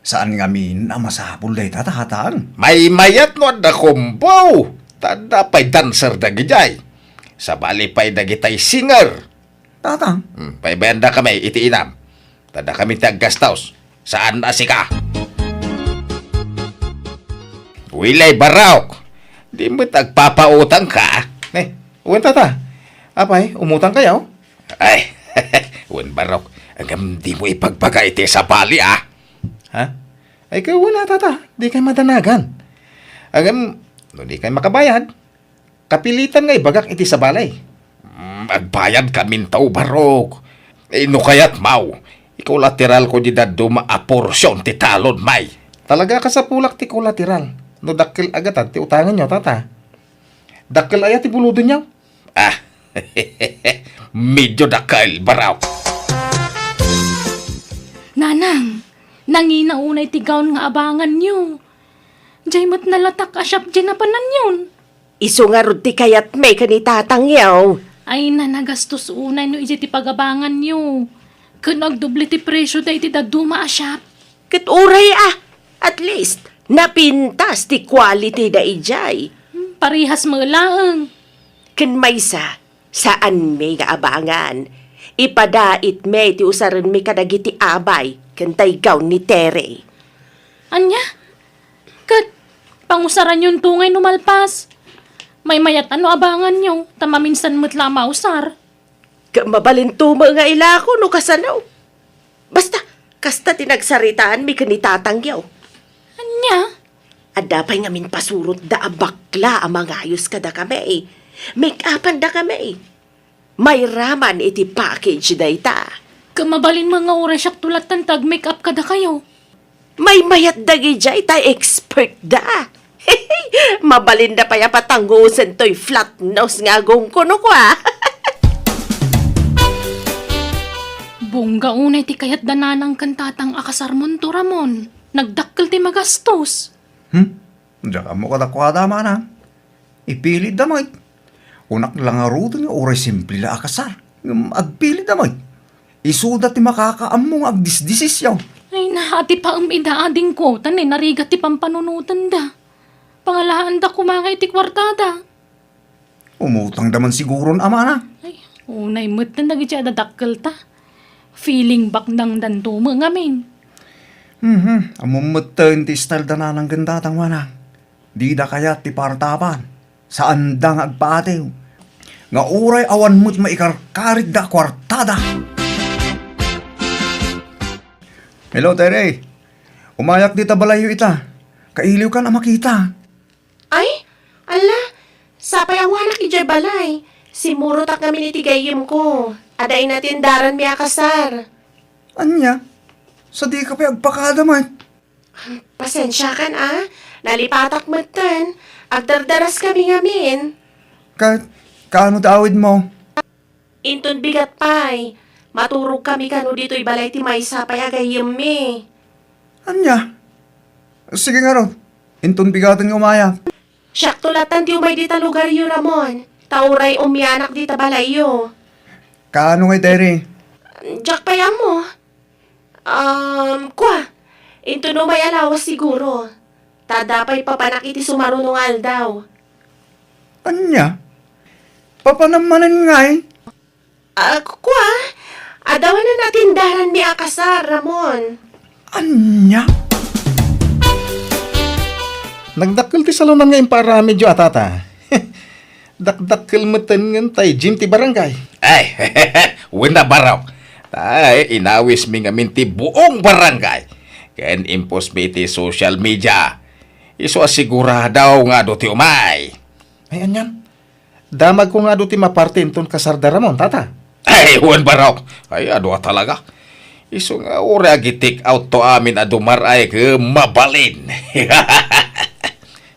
Saan ngamin a masapul dayta, Tatang? Maymayat no adda kumbo. Ta adda pay dancer dagidiay. Sabali pay dagitay singer. Tatang? Hmm, paybayandak kami iti inam. Ta dakami ti aggastos. Saan a sika. Wilay barok. Di met agpapautangka. Eh, wen, Tata. Apay, umutangkayo? Ay, wen barok. Ngem dimo ipagbaga iti sabali, a? Ha? Ay, kay wen a, Tata. Dikay madanagan. Ngem, no dikay makabayad, kapilitan nga ibagak iti sabali. Mm, agbayadkaminto, barok. Eh, no kayatmo, ikolateralko di dadduma a porsion ti talonmi. Talaga a kasapulak ti kolateral. No dakkel a gatad ti utanganyo, Tata. Dakkel aya ti bulodenyo? Ah, medyo dakkel, barok. Nanang, nangina unay ti gown nga abanganyo. Diay met nalatak a shop diay napananyon. Isu ngarud ti kayatmi ken ni Tatangyo. Ay, nagastos unay no idiay ti pagabanganyo. Ken agdoble ti presio daydi dadduma a shop. Ket uray a, at least, napintas ti quality da idiay. Hmm, parehas met laeng. Ken maysa, saanmi nga abangan. Ipadaitmi ti usarenmi kadagiti abay ken tay gown ni Tere. Ania? Ket pangusaranyonto ngay no malpas? Maymayat a no abanganyo, ta maminsan met la a mausar. Ket mabalinto met nga ilako no kasano. Basta, kasta ti nagsaritaanmi ken ni Tatangyo. Ania? Adda pay ngamin pasurotda a bakla a mangayos kadakami. Make-upandakami. Mairaman iti package dayta. Ket mabalin met nga uray siakto lattan ti ag-make-up kadakayo. Maymayat dagidiay ta expert da. Mabalinda pay a patangosen toy flat nose nga agongko no kua. Bungga unay ti kayat da nanang ken tatang a kasarmonto, Ramon. Nagdakkel ti magastos. Hmm? Diak ammo kadakuada, manang. Ipilitda met. Kunak la ngaruden nga uray simple la a kasar, ngem agpilitda met. Isuda ti makakaammo nga agdisdesisyon. Ay, naatipaem ida, adingko, ta ni narigat ti pampanunotenda. Pangalaanda koma nga iti kuartada. Umutangda man siguron, amana. Ay, unay met dagiti adda dakkelta. Feeling baknangdanto met ngamin. Mhm, ammom metten ti style da nanang ken tatang, manang. Dida kayat ti partapan. Saanda nga agpaatiw. Nga uray awan met maikarkaritda a kuartada. Hello, Tere. Umayak dita balayyo ita. Kailiwkan a makita. Ay, ala, sapay awanak idiay balay. Simmurotak ngamin iti gayyemko. Adda inatendaranmi a kasar. Ania? Sadika pay agpakada met? Pasensiakan a, nalipatak metten. Agdardaraskami ngamin. Ka-, kaano ti awidmo? Inton bigat pay, maturogkami kano ditoy balay ti maysa pay a gayyemmi. Ania? Sige ngarud, inton bigaten nga umayak. Siakto lattan ti umay dita lugaryo, Ramon, ta uray umianak dita balayyo. Kaano ngay, Tere? Diak pay ammo. Um, kua, inton umay a lawas siguro. Ta adda pay papanak iti sumaruno nga aldaw. Ania? Papanam manen ngay? Ah, kua, adda awan a natendaranmi a kasar, Ramon. Ania? Nagdakkel ti salonan nga impaaramidyo a, tata. Dakdakkel metten ngem tay gym ti barangay. Ay, wen a, barok. Tay, inawismi ngamin ti buong barangay. Ken imposmi iti social media. Isu a sigurado nga adu ti umay. Ay, anian? Damagko nga adu ti maparte inton kasar da Ramon, tata. Ay, wen, barok. Ay, adu a talaga. Isu nga uray agi-take out to amin a dumar-ay ket mabalin.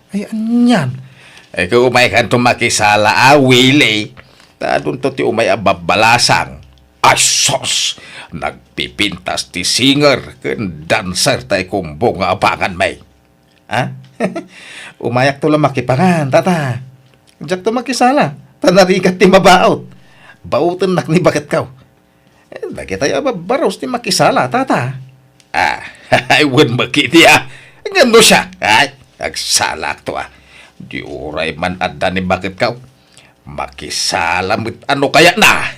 Ay, anian? Ay, ket umaykanto makisala a, Willie. Ta adunto ti umay a babbalasang. Ay, sus! Nagpipintas ti singer ken dancer ta ikumbo nga abangan, may. Ha? Umayakto la makipangan, tata. Diakto makisala. Ta narigat ti mabaut. Bautennak ni baketko. Eh, dagitay a babbarus ti makisala, tata. Ah, ay, wen met ketdi, ah. Ngem no siak, ay, agsalakto, ah. Di uray man adda ni baketko. Makisala met a no kayatna.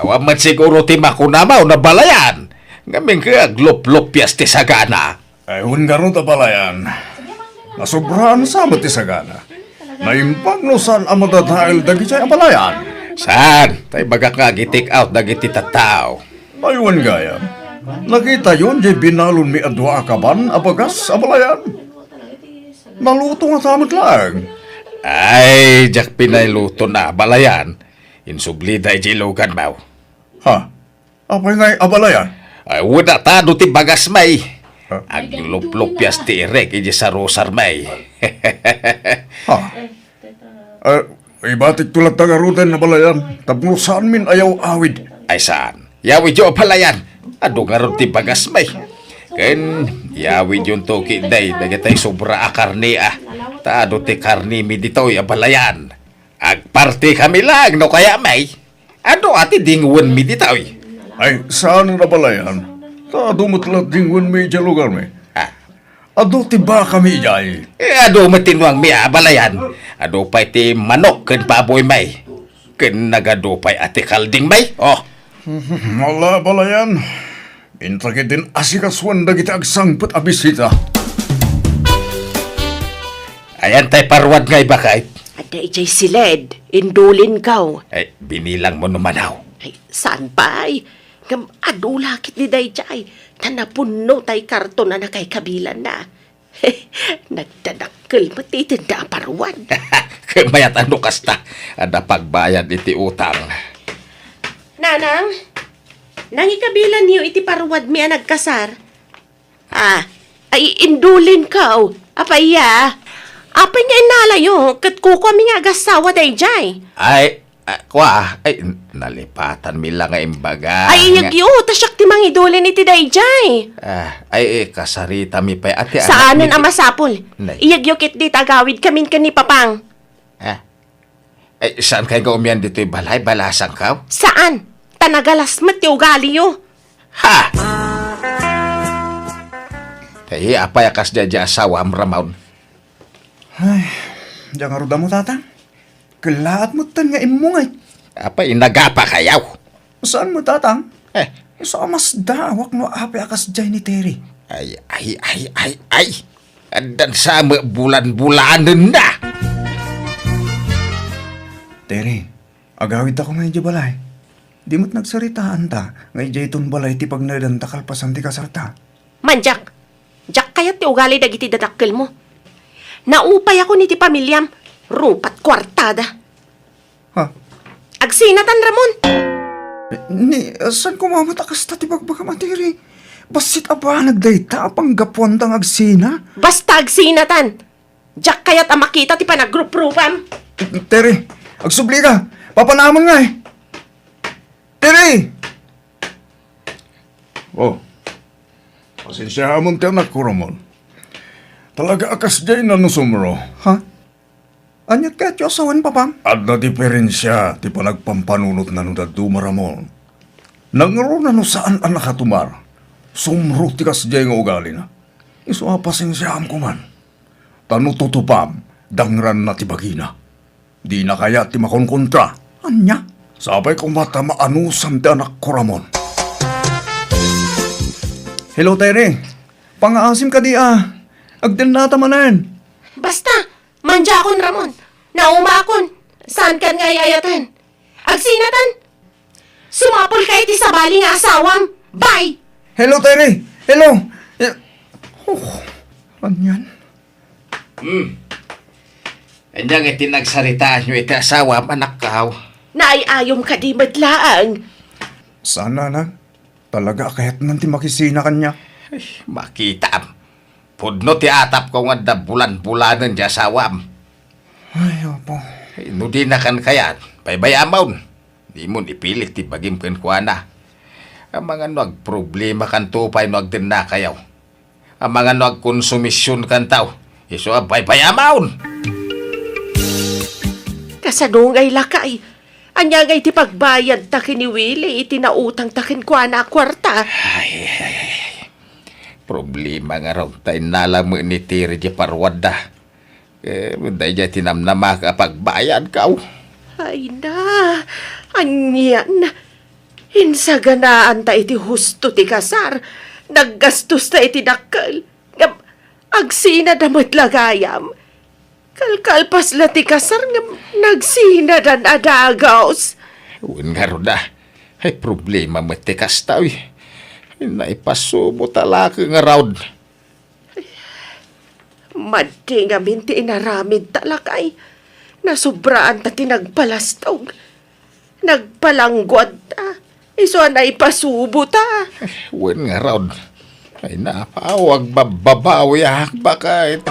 Awan met siguro ti makunam a nabalayan. Ngamin ket agluplupias ti sagana. Ay, wen ngarud a balayan. Nasobraan sa met ti sagana. Naimbag no saan a madadael dagiti a balayan. Saan? Ta ibagak nga agi-take out dagiti tattao. Ay, wen gayam. Nakitayon diay binalonmi a dua a kaban a bagas a balayan. Naluto ngata met laeng. Ay, diak pinaluto na balayan. Insublida idiay luganmo. Ha? Apay ngay a balayan? Ay, wen a tado ti bagas, may. Ha? Agluplupias ti irek idiay sarusar, may. Ha? Eh, ibatikto latta ngaruden a balayan, tapno saanmin a yaw-awid. Ay, saan? Yawidyo a balayan. Adu ngarud ti bagas, may. Ken yawidyonto ketdi dagitay sobra a karne, a. Ta adu ti karnemi ditoy a balayan. Agpartikami laeng no kayat, may. Adu a ti dingwenmi ditoy. Ay, saan a balayan. Ta adu met la dingwenmi idiay lugarmi. Ah. Adu ti bakami idiay. Eh, adu met ti nuangmi a balayan. Adu pay ti manok ken baboymi. Ken nagadu pay a ti kaldingmi. Oh. Ala, balayan. Inta ketdin asikasuan dagiti agsangpet a bisita. Ayan tay paruad nga ibakay. Adda idiay siled, indulinko. Ay, binilangmo no manaw. Ay, saan pay? Ngem adu la ketdi daydiay, ta napunno tay karton a nakaikabilanna. Nagdadakkel met ti itedda a paruad. Ket mayat a no kasta, adda pagbayad iti utang. Nanang, nangikabilanyo iti paruadmi a nagkasar? Ah, ay, indulinko. Apay a? Apay nga innalayo, ket kukuami nga agassawa daydiay? Ay, ah, kua, ay, nalipatanmi la nga imbaga. Ay, nga iyegyo, ta siak ti mangidulin iti daydiay. Ah, ay, eh, kasaritami pay, ati, anak. Saanen a masapul. Nay. Iyegyo ketdi ta agawidkamin ken ni Papang. Ah, ay, saankay nga umian ditoy balay, balasangko? Saan? Ta nagalas met ti ugaliyo. Ha! Ay, apay a kasdiay diay asawam, Ramon? Ay, diak ngarud ammo, Tatang. Kellaat metten nga immungek. Apay, nagapakayo? Saan met, Tatang? Eh. Isu a masdaawak no apay a kasdiay ni Terry. Ay, ay, ay, ay, ay. Addan sa met bulan-bulanenna. Terry, agawidta koma idiay balay. Di met nagsaritaanta nga idiayton balay ti pagnaedanta kalpasan ti kasarta. Mandiak, diak kayat ti ugali dagiti dadakkelmo. Naupayak iti pamiliam, rupat kuartada. Ha? Agsinatan, Ramon! Ni, saan koma met a kasta ti bagbagam a Terry? Bassit a banag dayta a panggapuanta nga agsina? Basta agsinatan! Diak kayat a makita ti panagruprupam. Terry, agsublika! Papanamon ngay! Terry! Oh, pasensiaamon ti anakko, Ramon. Talaga a kasdiay no sumro. Ha? Aniat kayatyo a sawen, Papang? Adda diferensia ti panagpampanunotna no dadduma, Ramon. Nangruna no saan a nakatumar, sumro ti kasdiay nga ugalina. Isu a pasensiaam koman. Ta no tutupam, dangranna ti bagina. Dina kayat ti makonkontra. Ania? Sapay koma ta maanusam ti anakko, Ramon. Hello, Terry. Pangaasim kadi a? Agdennata manen. Basta, mandiakon, Ramon. Naumakon. Saankan nga ay-ayaten. Agsinatan. Sumapulka iti sabali nga asawam. Bye! Hello, Terry! Hello! Eh, oh, anian? Hmm. Ania nga iti nagsaritaanyo iti asawam, anakkaw? Naay-ayom kadi met laeng? Sana na. Talaga a kayatnan ti makisina kaniak. Ay, makitaam. Pudno ti atapko nga adda bulan-bulanen ti asawam. Ay, apo. Ay, no dina kan kayat, baybay-amon. Dimon ipilit ti bagim kenkuana. Amangan no agproblema kanto pay no agdennakayo. Amangan no agkonsumision kanto. Isu a baybay-amon! Kasano ngay, lakay? Ania ngay ti pagbayadta ken ni Willie iti nautangta kenkuana a kuarta? Ay, ay, ay, ay. Problema ngarud ta innala met ni Terry diay paruadda. Eh, daydiay ti namnamaka a pagbayadko. Ay na, anian? Insaganaanta iti husto ti kasar, naggastosta iti dakkel, ngem agsinada met la gayam. Kalkalpas la ti kasar ngem nagsinadan a dagus. Wen ngarud a, ay problema met ti kasta, uy. Naipasubo ta laki ngarud. Madi ngamin ti inaramidta, lakay. Nasobraanta ti nagpalastog. Nagpalangguadta. Isu a naipasubo ta. Wen ngarud. Ay, napaw, agbabbabawiak, baket.